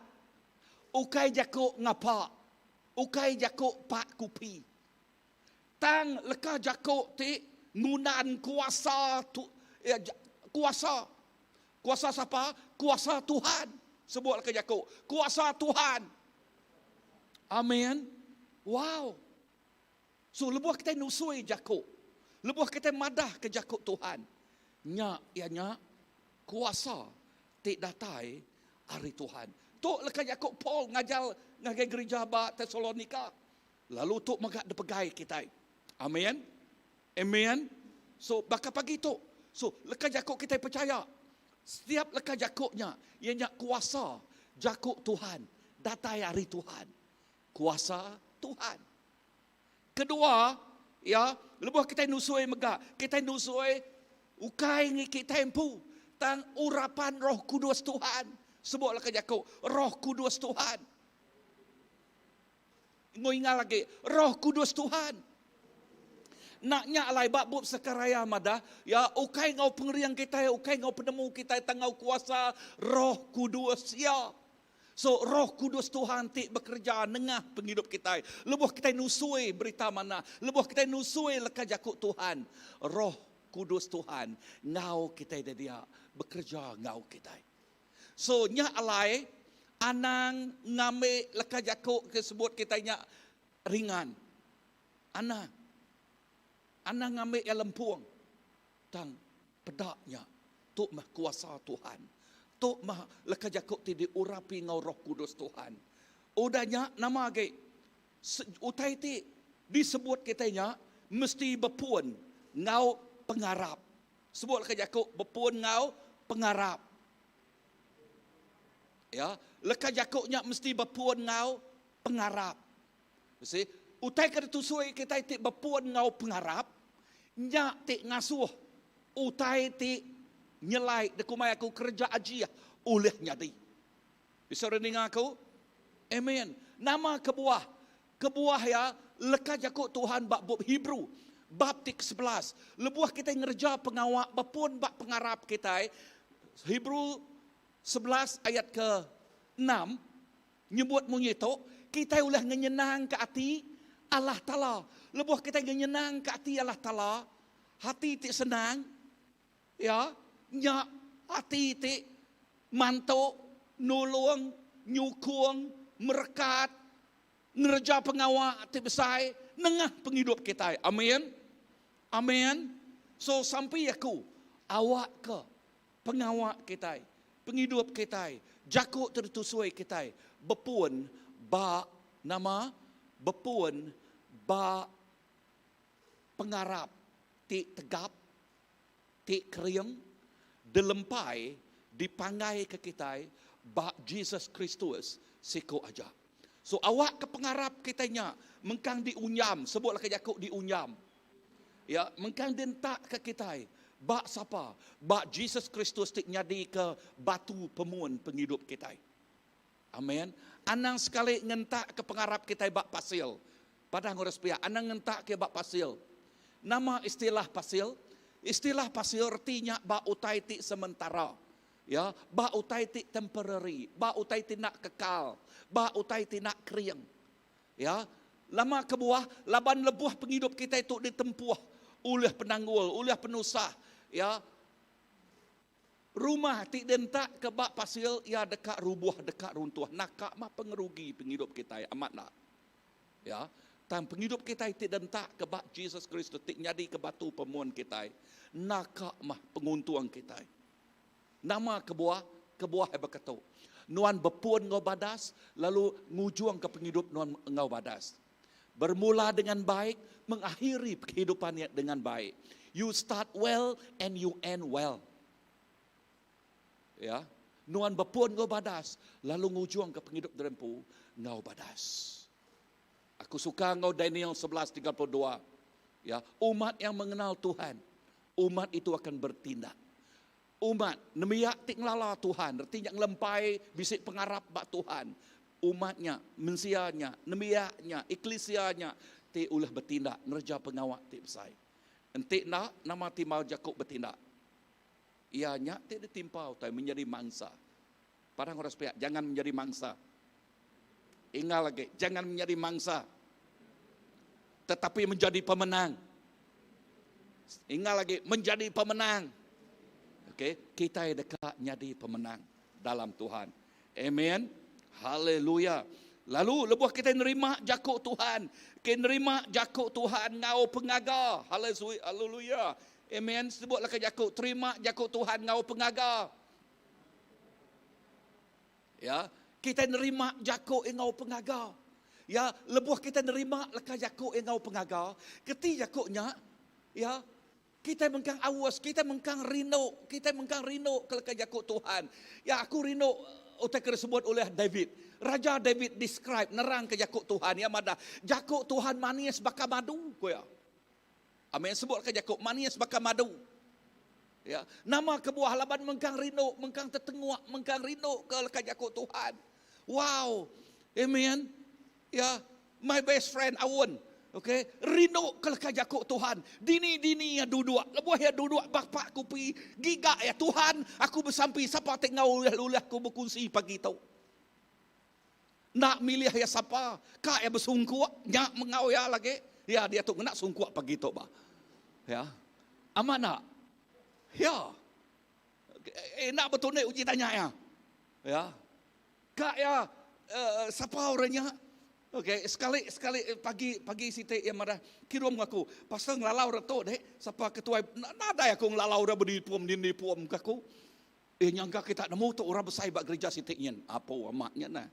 Ukai jaku ngapa. Ukai jaku pak kupi. Tang leka jaku ti ngundan kuasa tu iya kuasa. Kuasa sapa? Kuasa Tuhan. Sebut leka jaku, kuasa Tuhan. Amin. Wow. So lebuh kitai nusui jaku, lebuh kitai madahka jaku Tuhan, nya iya nya kuasa ti datai ari Tuhan. Tu leka jaku Paul ngajar ngagai gerija ba Tesalonika. Lalu tu mega dipegai kitai. Amin. Amen. So baka pagi tu. So leka jaku kitai pechaya. Setiap leka jaku nya iya nya kuasa jaku Tuhan datai ari Tuhan. Kuasa Tuhan. Kedua, ya, lebuh kitai nusui mega, kitai nusui ukai ngi kitai empu tang urapan Roh Kudus Tuhan. Sebut leka jaku Roh Kudus Tuhan. Enggau ingat agi, Roh Kudus Tuhan. Nak nya alai ba bup Sekaraya madah, ya ukai enggau pengering kitai, ukai enggau penemu kitai tang enggau kuasa Roh Kudus iya. So Roh Kudus Tuhan ti bekereja nengah pengidup kitai. Lebuh kitai nusui berita manah, lebuh kitai nusui leka jaku Tuhan, Roh Kudus Tuhan enggau kitai dia bekereja enggau kitai. So nya alai anang ngambi leka jaku ke sebut kitai nya ringan. Anang. Anang ngambi iya lempung. Tang peda nya tu meh kuasa Tuhan. Tu meh leka jaku ti diurapi enggau Roh Kudus Tuhan. Udah nya nama agi utai ti disebut kitai nya mesti bepun enggau pengarap. Sebut leka jaku bepun enggau pengarap. Ya, leka jaku nya mesti bepun enggau pengarap. You see, utai ke ditusui kitai ti bepun enggau pengarap, nya ti ngasuh utai ti nyelai dikumbai aku kereja ajih ulih nyadi. Bisi orang ninga aku? Amen. Nama kebuah? Kebuah iya, leka jaku Tuhan ba bup Hebrew, bab ti kesebelas, lebuh kitai ngereja pengawa bepun ba pengarap kitai, Hebrew 11 ayat ke enam, nyebut munyi tu, kitai ulih ngenyenangka ati Allah Taala. Lebuh kitai ngenyenangka ati Allah Taala, hati ti senang, Ya, nya ati ti mantu, nulung, nyukung, merekat, ngereja pengawa ti besai nengah pengidup kitai. Amin. Amin. So sampi aku awakka pengawa kitai, pengidup kitai, jaku ti ditusui kitai bepun ba nama? Bepun ba pengarap ti tegap ti kering dilempai dipanggaika kitai ba Jesus Kristus siku aja. So awakka pengarap kitai nya mengkang diunjam, sebutlah ke jaku diunjam. Ya, mengkang dientakka kitai ba sapa? Ba Jesus Kristus ti nyadika batu pemun pengidup kitai. Amen. Anang sekali ngentakka pengarap kitai ba pasil. Padah enggau orang sepiak, anang ngentakka ba pasil. Nama istilah pasil? Istilah pasil reti nya ba utai ti sementara. Ya, ba utai ti temporary, ba utai ti enda kekal, ba utai ti enda kering. Ya, lama kebuah laban lebuh pengidup kitai tu ditempuh ulih penanggul, ulih penusah, ya, Rumah ti dientak ke ba pasil iya deka rubuh deka runtuh naka mah pengerugi pengidup kitai amat enda. Ya, tang pengidup kitai ti dientak ke ba Jesus Kristus ti nyadi ke batu pemun kitai naka mah penguntung kitai. Nama kebuah? Kebuah iya baka tu. Nuan bepun enggau badas lalu ngujungka pengidup nuan enggau badas. Bermula dengan baik, mengakhiri kehidupan iya dengan baik. You start well and you end well. Ya, nuan bepun enggau badas lalu ngujungka pengidup diri empu enggau badas. Aku suka enggau Daniel 11:32. Ya, umat yang mengenal Tuhan, umat itu akan bertindak. Umat, nembiak ti ngelala Tuhan, reti nya ngelempai bisi pengarap ba Tuhan. Umat nya, mensia nya, nembiak nya, eklisia nya ti ulih betindak ngereja pengawa ti besai. Enti enda, nama timbal jaku betindak? Iya nya ti ditimpa utai menjadi mangsa. Padang orang sepiak, jangan menjadi mangsa. Ingal agi, jangan menjadi mangsa. Tetapi menjadi pemenang. Ingal agi, menjadi pemenang. Okey, kita deka nyadi pemenang dalam Tuhan. Amen. Haleluya. Lalu lebuh kita nerima jaku Tuhan, kita nerima jaku Tuhan ngau pengaga. Haleluya. Amen. Sebutlah ke jaku, terima jaku Tuhan ngau pengaga. Ya, kita nerima jaku enggau pengaga. Ya, lebuh kita nerima leka jaku enggau pengaga, keti jaku nya, ya, kita mengkang aus, kita mengkang rindu, kita mengkang rindu ke leka jaku Tuhan. Ya, aku rindu utai ke disebut oleh David. Raja David describe, nerang ke jaku Tuhan. Ya madah, jaku Tuhan manis baka madu, ku iya. Amen sebut ke jaku manis baka madu. Ya, nama kebuah laban mengkang rindu, mengkang tetenguk, mengkang rindu ke leka jaku Tuhan. Wow. Amen. Ya, my best friend Awun. Okay, rindu ke leka jaku Tuhan. Dini-dini ya duduk. Lebuh ya duduk bapak kupi, giga ya Tuhan, aku besampi sapa ti ngau ulih-ulih aku bekunsi pagi tu. Enda milih iya sapa, ka iya besungkuk, nya mengau iya lagi. Ya diatu ngena sungkuk pagi tu ba. Ya. Amat enda? Ya. Eh, enda betundi uji tanya iya. Ya. Ka iya uh, sapa orang nya? Okey, sekali sekali pagi pagi siti iya madah kirum aku. Pasal ngelalau orang tu dek, sapa ketuai nadai aku ngelalau orang bedi pom dindi pom ke aku. Eh nyangka kita nemu tu orang besai ba gereja siti nyin. Apo amat nya nah.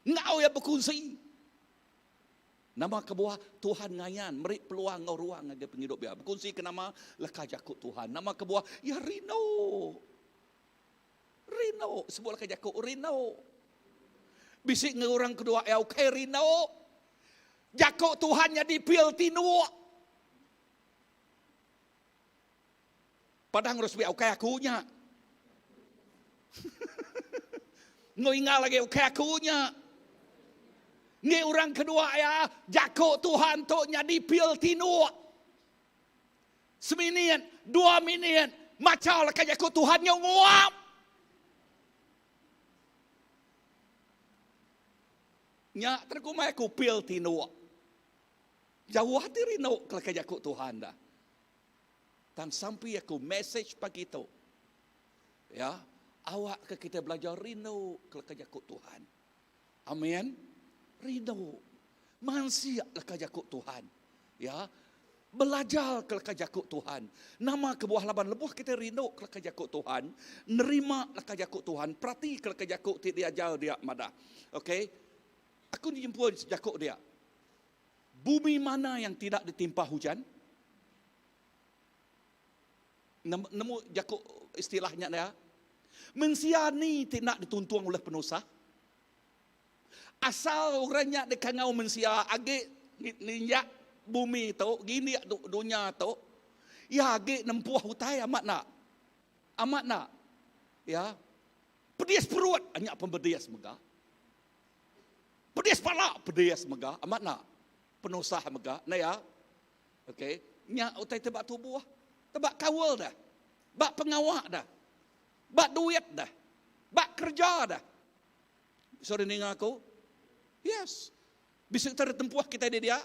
Enggau iya bekunsi. Nama kebuah Tuhan ngayan meri peluang enggau ruang ngagai pengidup iya. Bekunsi ke nama leka jaku Tuhan. Nama kebuah iya rindu. Rindu sebut leka jaku rindu. Bisi nge orang kedua iya ukai rindu. Jaku Tuhan nyadi pil tinduk. Padang resmi ukai aku nya. Enggau ingal lagi ukai aku nya. Ngi orang kedua ya, jaku Tuhan tu nyadi pil tinduk. Seminit, dua minit, macha leka jaku Tuhan nyau nguap. Nya terkumai aku pil tinduk. Jauh ati rindu ke leka jaku Tuhan dah. Tang sampi aku message pagi tu. Ya, awak ke kita belajar rindu ke leka jaku Tuhan. Amin. Rindu. Mansik leka jaku Tuhan. Ya. Belajar ke leka jaku Tuhan. Nama kebuah laban lebuh kita rindu ke leka jaku Tuhan, nerima leka jaku Tuhan, perati ke leka jaku ti diajar dia madah. Okey. Aku nyimpul jaku dia. Bumi mana yang tidak ditimpa hujan? Nemu jaku istilah nya dia. Mensia ni ti enda dituntung oleh penusah. Asal orang nya dikangau mensia agi ninjak bumi tu, gindik dunya tu, iya agi nempuh utai amat enda? Amat enda? Ya. Pedis perut, nya pun pedis mega. Pedis pala, pedis mega. Amat enda? Penusah mega. Enda ya? Okey. Nya utai tebak tubuh. Tebak kaul dah. Ba pengawa dah. Ba duit dah. Ba kerja dah. Sorry ninga aku. Yes. Bisi utai ditempuh kitai di dia?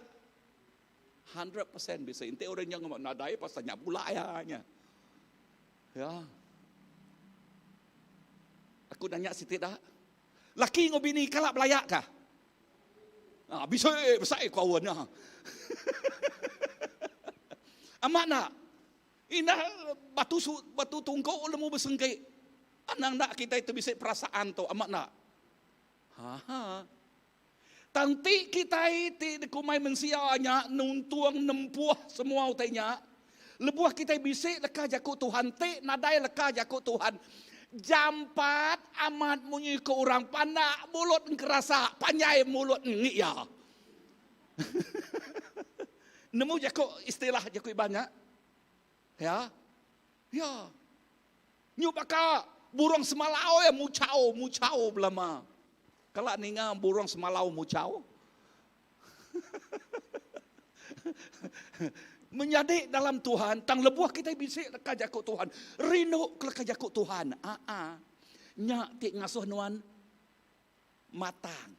100% bisi. Enti orang nya ngema nadai pasal nya bula iya nya. Ya. Aku nanya siti dah. Laki enggau bini kala belaya kah? Ha, bisi besai ku awan nya. Amat enda? Indah batu su, batu tungku nemu besengki. Anang enda kitai tu bisi perasaan tu, amat enda? Ha ha. Tang ti kitai ti dikumbai mensia nya nuntung nempuh semua utai nya, lebuh kitai bisi leka jaku Tuhan ti nadai leka jaku Tuhan, jampat amat munyi ku orang pandak mulut engkerasa panjai mulut enggi iya. Nemu jaku istilah jaku Iban nya? Ya. Ya. Nyu baka burung semalau ya muchau muchau belama. Kala ninga burung semalau muchau? Menyadi dalam Tuhan, tang lebuh kitai bisi leka jaku Tuhan, rindu ke leka jaku Tuhan. Aa. Nya ti ngasuh nuan matang.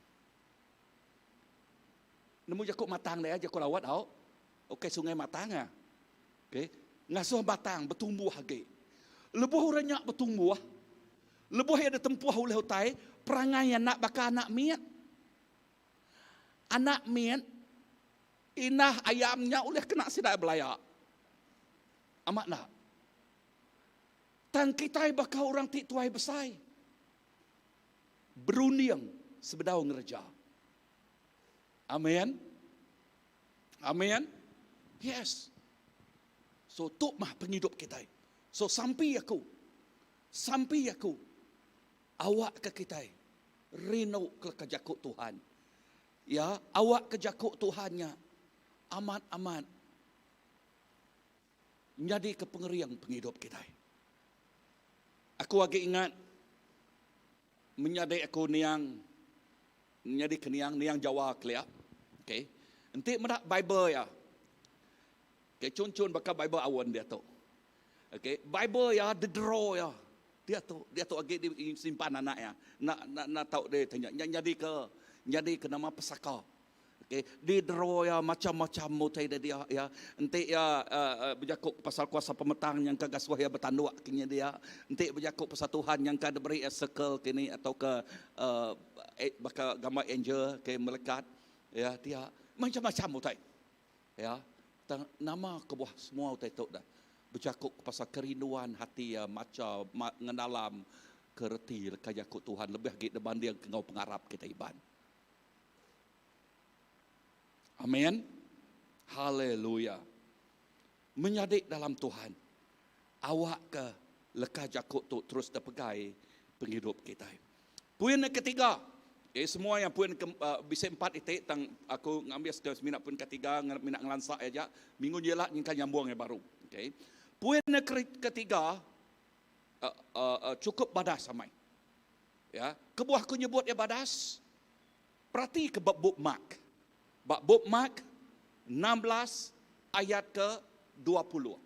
Nemu jaku matang deh, jaku lawat au. Okey sungai matang ah. Okey, ngasuh batang betumbuh agi. Lebuh orang nya betumbuh, lebuh iya ditempuh ulih utai, perangai iya enda baka anak mit. Anak mit indah ayam nya ulih kena sida belaya. Amat enda? Tang kitai baka orang ti tuai besai. Berunding sebedau ngereja. Amin. Amin. Yes. So tu mah pengidup kitai. So sampi aku. Sampi aku. Awak ke kitai rindu ke leka jaku Tuhan. Ya, awak ke jaku Tuhan nya amat-amat nyadi ke pengering pengidup kitai. Aku agi ingat menyadi aku niang Nyadi ke niang niang Jawa kelia. Okay. Enti meda Bible iya. Okay, chun-chun baka Bible awun diatu. Okay, Bible iya didero iya. Diatu, diatu agi disimpan anak iya. Enda enda enda tau ditanya. Nya nyadi ke nyadi ke nama pesaka. Okay, didero iya macam-macam utai da dia iya. Enti iya bejaku pasal kuasa pemetang nyangka gasuh iya betanduk kini dia. Enti bejaku pasal Tuhan nyangka diberi iya circle kini atauka baka gambar angel ke melekat ya dia macam-macam utai. Ya, tang nama kebuah semua utai tu dah bejaku pasal kerinduan hati iya macha ngenalam ke reti leka jaku Tuhan lebih agi dibanding ke enggau pengarap kitai Iban. Amin. Haleluya. Menyadi dalam Tuhan, awakka leka jaku tu terus dipegai pengidup kitai. Poin yang ketiga, okay, semua yang poin ke, uh, bisi empat iti tang aku ngambil semina poin ketiga mina ngelansa aja. Minggu nyela nyingka nyambung yang baru. Okay. Poin yang ketiga uh, uh, uh, cukup badas amai. Ya, kebuah aku nyebut ya badas, Perati ke ba bup Mark. Ba bup Mark 16 ayat ke 20.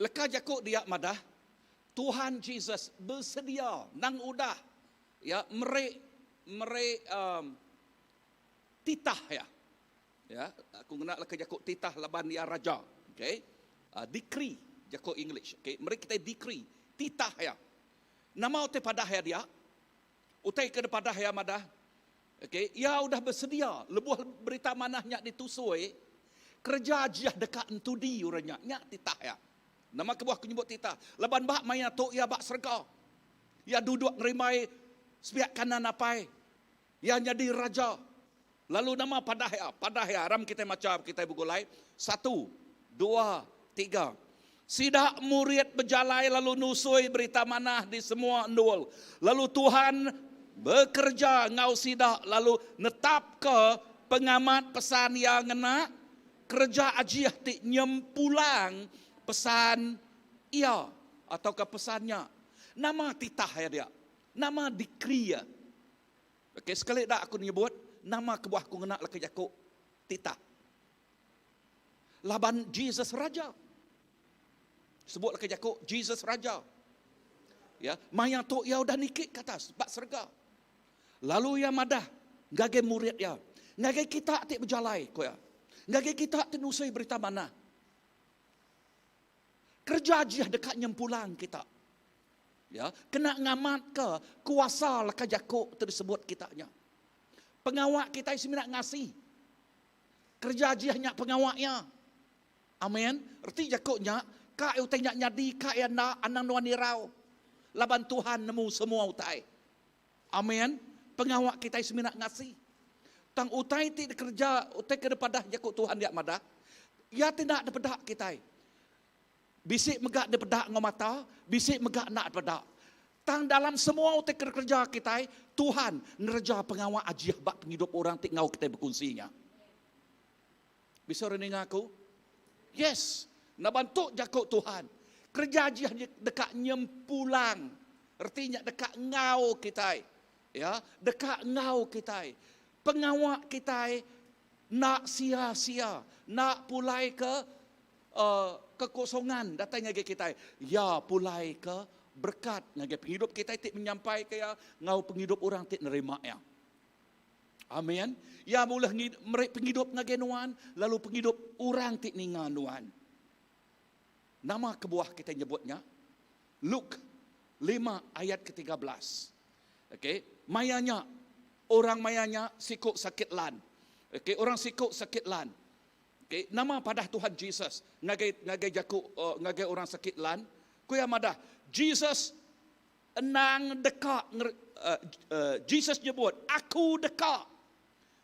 Leka jaku dia madah Tuhan Jesus besedia nang udah ya meri meri um, titah ya. Ya, aku ngena leka jaku titah laban iya raja. Okay. Uh, decree jaku English. Okay, meri kita decree, titah ya. Nama utai padah iya dia? Utai ke dipadah iya madah, okay, iya udah besedia lebuh berita manah nya ditusui, kereja ajiah deka entudi orang nya. Nya titah iya. Nama kebuah aku nyebut titah? Laban ba maya tu iya ba serega. Iya duduk ngerimbai sepiak kanan Apai. Iya nyadi raja. Lalu nama padah iya? Padah iya, aram kitai macha kitai begulai. Satu, dua, tiga. Sida murid bejalai lalu nusui berita manah di semua endur. Lalu Tuhan bekereja enggau sida lalu netapka pengamat pesan Iya ngena kereja ajih ti nyempulang pesan Iya atauka pesan nya. Nama titah iya dia? Nama decree iya? Okey, sekali da aku nyebut nama kebuah aku ngena leka jaku titah. Laban Jesus raja. Sebut leka jaku Jesus Raja. Ya, maya tu iya udah niki ke atas ba serega. Lalu iya madah ngagai murid iya, Ngagai kita ti bejalai, ku iya, ngagai kita ti nusui Berita Manah, kereja ajih deka nyempulang kita. Ya, kena ngamatka kuasa leka jaku ti disebut kita nya. Pengawa kitai semina ngasi. Kereja ajih nya pengawa iya. Amen. Reti jaku nya, ka utai nya nyadi, ka iya enda, anang nuan irau. Laban Tuhan nemu semua utai. Amen. Pengawa kitai semina ngasi. Tang utai ti dikereja, utai ke dipadah jaku Tuhan dia madah, iya ti enda dipeda kitai. Bisi mega dipeda enggau mata, bisi mega enda dipeda. Tang dalam semua utai ke dikereja kitai, Tuhan ngereja pengawa ajih ba pengidup orang ti enggau kitai bekunsi nya. Bisi orang ninga aku? Yes. Laban tu jaku Tuhan. Kereja ajih nya deka nyempulang. Reti nya deka enggau kitai. Ya, deka enggau kitai. Pengawa kitai enda sia-sia, enda pulai ke uh, kekosongan datai ngagai kitai. Ya pulai ke berkat ngagai pengidup kitai ti menyampaika iya enggau pengidup orang ti nerima iya. Amin. Iya bulih meri pengidup ngagai nuan, lalu pengidup orang ti ninga nuan. Nama kebuah kitai nyebut nya? Luke 5 ayat ke-13. Okey, maya nya orang maya nya siku sakit lan. Okey, orang siku sakit lan. Okey, nama padah Tuhan Jesus ngagai ngagai jaku uh, ngagai orang sakit lan? Ku iya madah, Jesus Endang deka Jesus nyebut, Aku deka.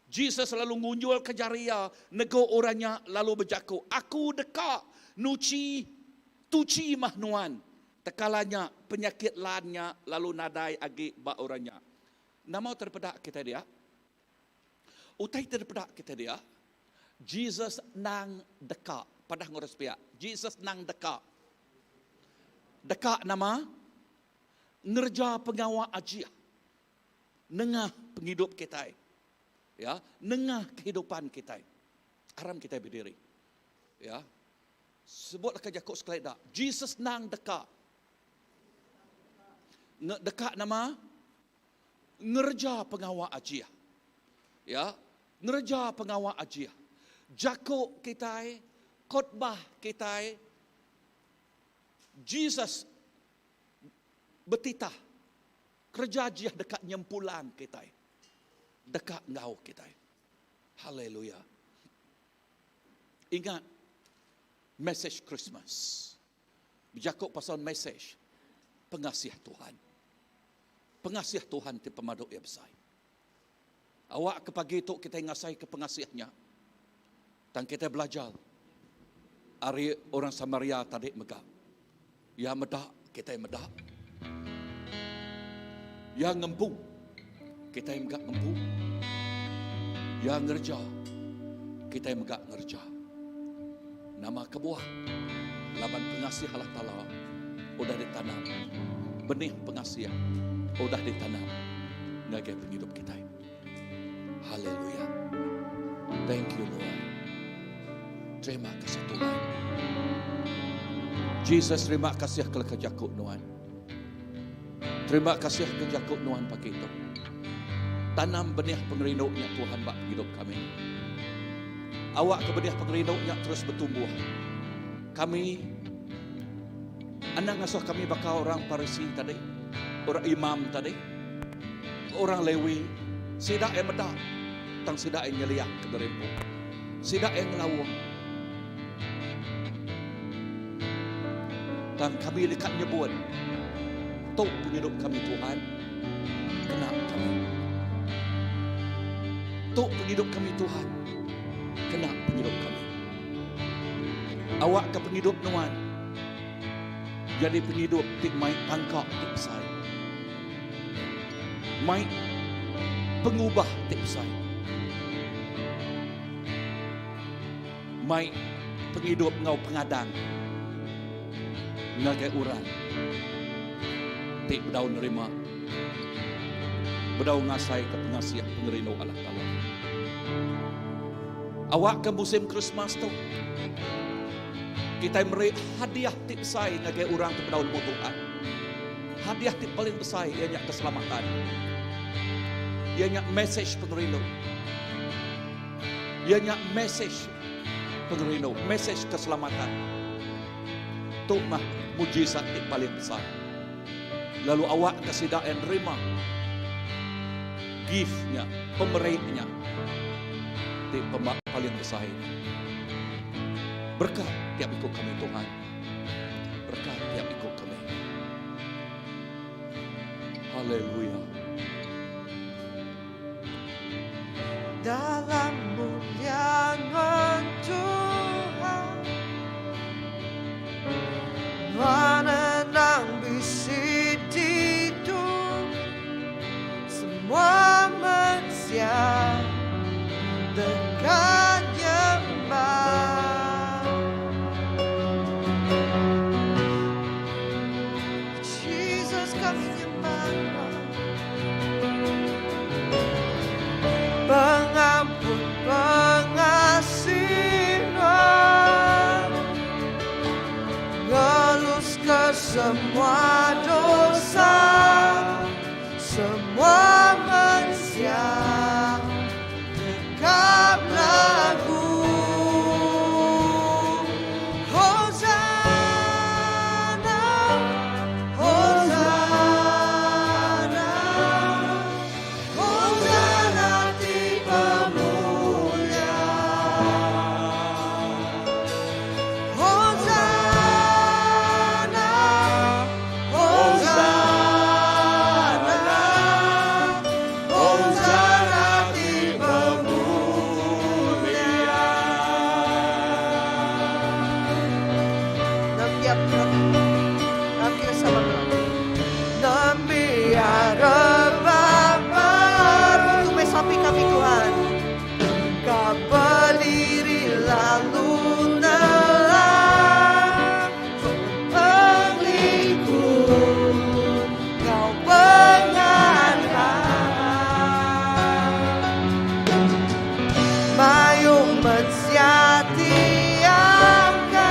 Jesus lalu ngunjulka jari iya, negu orang nya lalu bejaku, Aku deka, nuchi, tuchi mah nuan. Tekala nya, penyakit lan nya lalu nadai agi ba orang nya. Nama utai dipeda kitai dia? Utai ti dipeda kitai dia, Jesus endang deka. Padah enggau orang sepiak, Jesus endang deka. Deka nama? Ngereja pengawa ajih nengah pengidup kitai. Ya, nengah kehidupan kitai. Aram kitai berdiri. Ya. Sebut leka jaku sekali dak. Jesus nang deka. Deka nama? Ngereja pengawa ajih. Ya, ngereja pengawa ajih. Jaku kitai, khotbah kitai, Jesus betitah kereja ajih deka nyempulang kitai. Deka enggau kitai. Haleluya. Ingat message Christmas. Bejaku pasal message pengasih Tuhan. Pengasih Tuhan ti pemadu iya besai. Awak ke pagi tu kitai ngasai ke pengasih nya. Tang kitai belajar ari orang Samaria tadi mega. Iya meda, kitai meda. Iya ngempu, kitai mega ngempu. Iya ngereja, kitai mega ngereja. Nama kebuah? Laban pengasih Allah Taala udah ditanam. Benih pengasih udah ditanam ngagai pengidup kitai. Haleluya. Thank you Lord. Terima kasih Tuhan. Jesus terima kasih ke leka jaku nuan. Terima kasih ke jaku nuan pagi tu. Tanam benih pengerindu nya Tuhan ba pengidup kami. Awak ke benih pengerindu nya terus bertumbuh. Kami anang ngasuh kami baka orang Parisi tadi, orang imam tadi, orang Lewi, sida yang meda tang sida yang nyeliah ke derempu. Sida yang ngelawang. Tang kami dekat nyebut tu pengidup kami Tuhan kena kami. Tu pengidup kami Tuhan kena pengidup kami. Awak ke pengidup nuan jadi pengidup ti mai pangka ti besai. Mai pengubah ti besai. Mai pengidup enggau pengadang ngagai orang ti bedau nerima bedau ngasai ke pengasih pengerindu Allah Taala. Awak ke musim Christmas tu. Kitai meri hadiah ti besai ngagai orang ti bedau nemu Tuhan. Hadiah ti paling besai iya nya keselamatan. Iya nya mesej pengerindu. Iya nya mesej pengerindu, mesej keselamatan. Tu mah mujizat ti paling besai. Lalu awakka sida iya nerima gift nya, pemeri nya ti paling besai nya. Berekat tiap iku kami Tuhan. Berekat tiap iku kami. Haleluya. Dalam mulia nuan Tuhan Nuan endang bisi ditu Semua mensia deka nyembah Jesus kami nyembah nuan Pengampun pengasih nuan Ngelus ke semua dosa Semua mensia deka belagu Hosanna Hosanna Hosanna ti pemulia Hosanna Hosanna Hosanna ti pemulia Nembiak Nembiak sama Nembiak rebak baru Tu besampi kami Tuhan Ka bediri lalu nelan Pengelikun Kau pengandal Mayuh mensia ti angkat.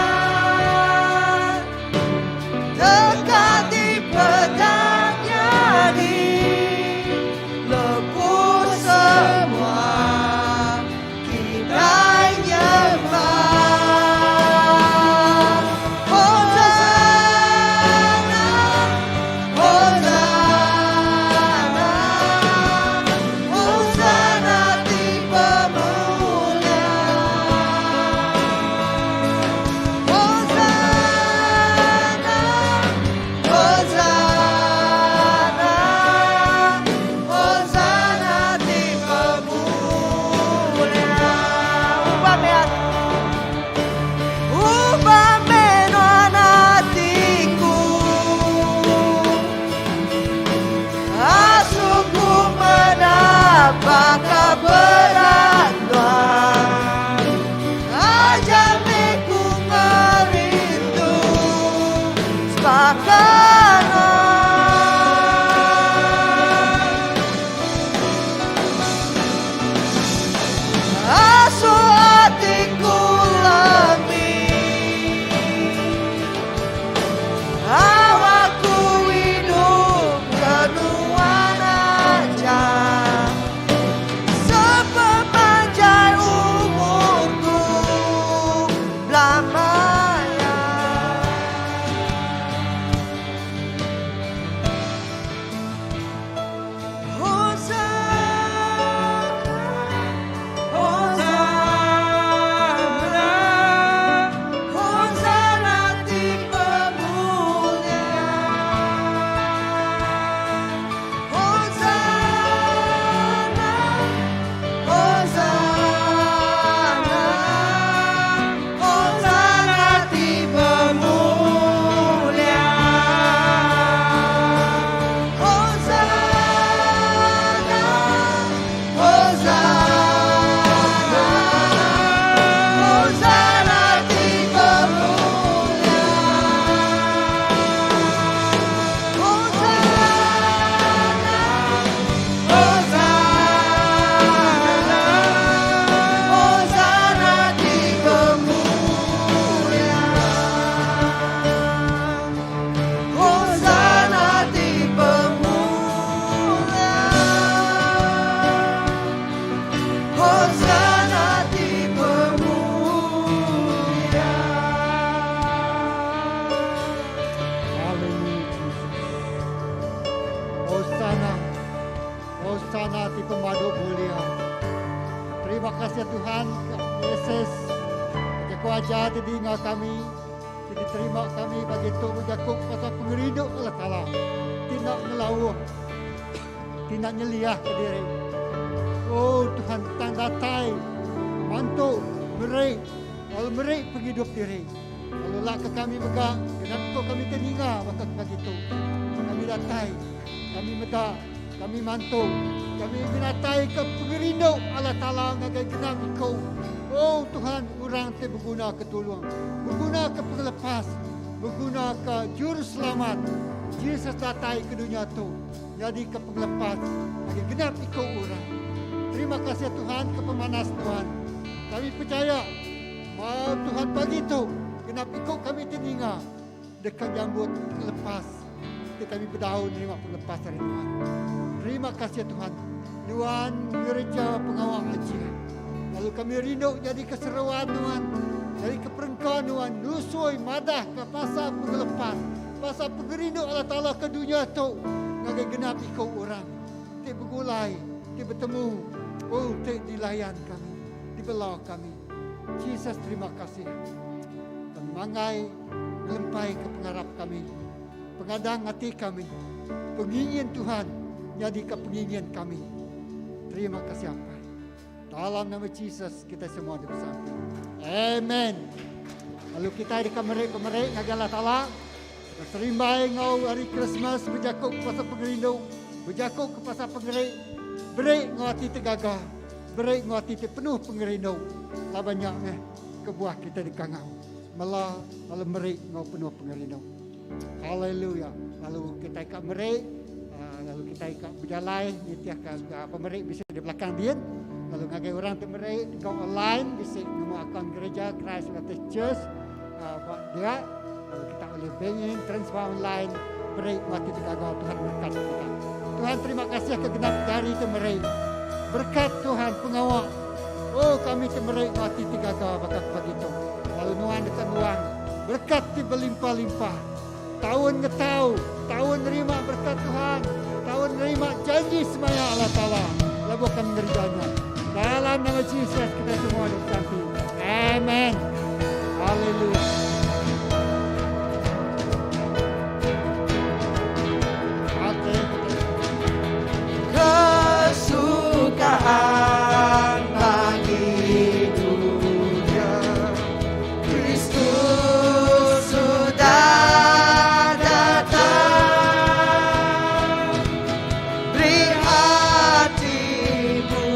ajar ti dinga kami, ti diterima kami pagi tu bejaku pasal pengerindu Allah Taala ti enda ngelauh, ti enda nyeliahka diri. Oh Tuhan tang datai mantu meri lalu meri pengidup diri. Lalu lak ke kami mega genap iko kami ti ninga baka ke pagi tu. Kami datai, kami meda, kami mantu, kami ngenatai ke pengerindu Allah Taala ngagai genap iko. Oh Tuhan, orang ti beguna ke tulung, beguna ke pengelepas, beguna ke juruselamat. Jesus datai ke dunya tu nyadi ke pengelepas ngagai genap iko orang. Terima kasih Tuhan ke pemanas Tuhan. Kami pechaya Ba Tuhan pagi tu, genap iku kami ti ninga deka nyambut pengelepas ti kami bedau nerima pengelepas ari Nuan. Terima kasih Tuhan, Nuan ngereja pengawa ajih. Lalu kami rindu nyadika seruan Nuan, nyadika perengka Nuan nusui madahka pasal pengelepas, pasal pengerindu Allah Taala ke dunya tu ngagai genap iku orang ti begulai, ti betemu, oh ti dilayan kami, dibela kami. Jesus terima kasih. Kami mangai ngelempai ke pengarap kami. Pengadang ati kami. Pengingin Tuhan nyadi ke pengingin kami. Terima kasih Apai. Dalam nama Jesus kita semua dibesampi. Amen. Lalu kita deka meri pemeri ngagai Allah Taala. Beserimbai enggau hari Christmas bejaku ke pasal pengerindu, bejaku ke pasal pengeri, beri enggau ati ti gaga. Beri enggau ati ti penuh pengerindu laban nya meh kebuah kitai dikangau mela lalu meri enggau penuh pengerindu. Haleluya. Lalu kitai ka meri lalu kitai ka bejalai nitihka pemeri bisi di belakang din. Lalu ngagai orang ti meri enggau online bisi nemu akaun gereja Christ Baptist Church ba dia. Lalu kita ulih bank in transfer online beri enggau ati ti gaga Tuhan berkat kita. Tuhan terima kasih ke genap jari ti meri. Berkat Tuhan pengawa oh kami ti meri enggau ati ti gaga baka ke pagi tu. Lalu nuan deka nuang berkat ti belimpah-limpah. Taun ngetau, taun nerima berkat Tuhan, taun nerima janji semaya Allah Taala lebuh kami ngereja nya. Dalam nama Jesus kita semua dibesampi. Amen. Haleluya. Okay. Kesukaan bagi dunia Kristus sudah datang Beri hatimu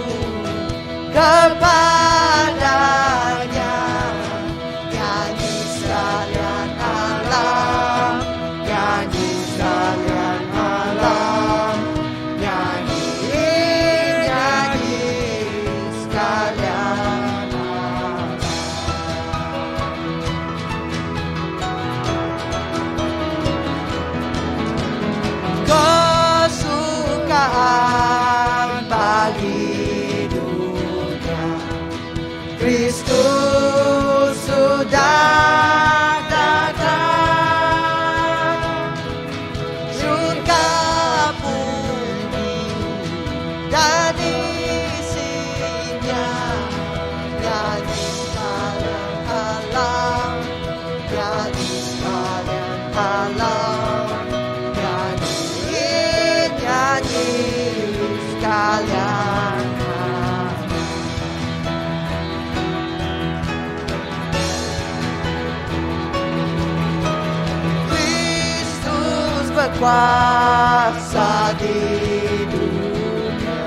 kepadanya Nyanyi sekalian alam Nyanyi sekalian alam Nyanyi, nyanyi sekalian alam Kesukaan bagi dunia Kristus sudah datang Surga bumi dan isinya Nyanyi sekalian alam Nyanyi sekalian alam Nyanyi, nyanyi sekalian alam. Kristus berkuasa di dunia.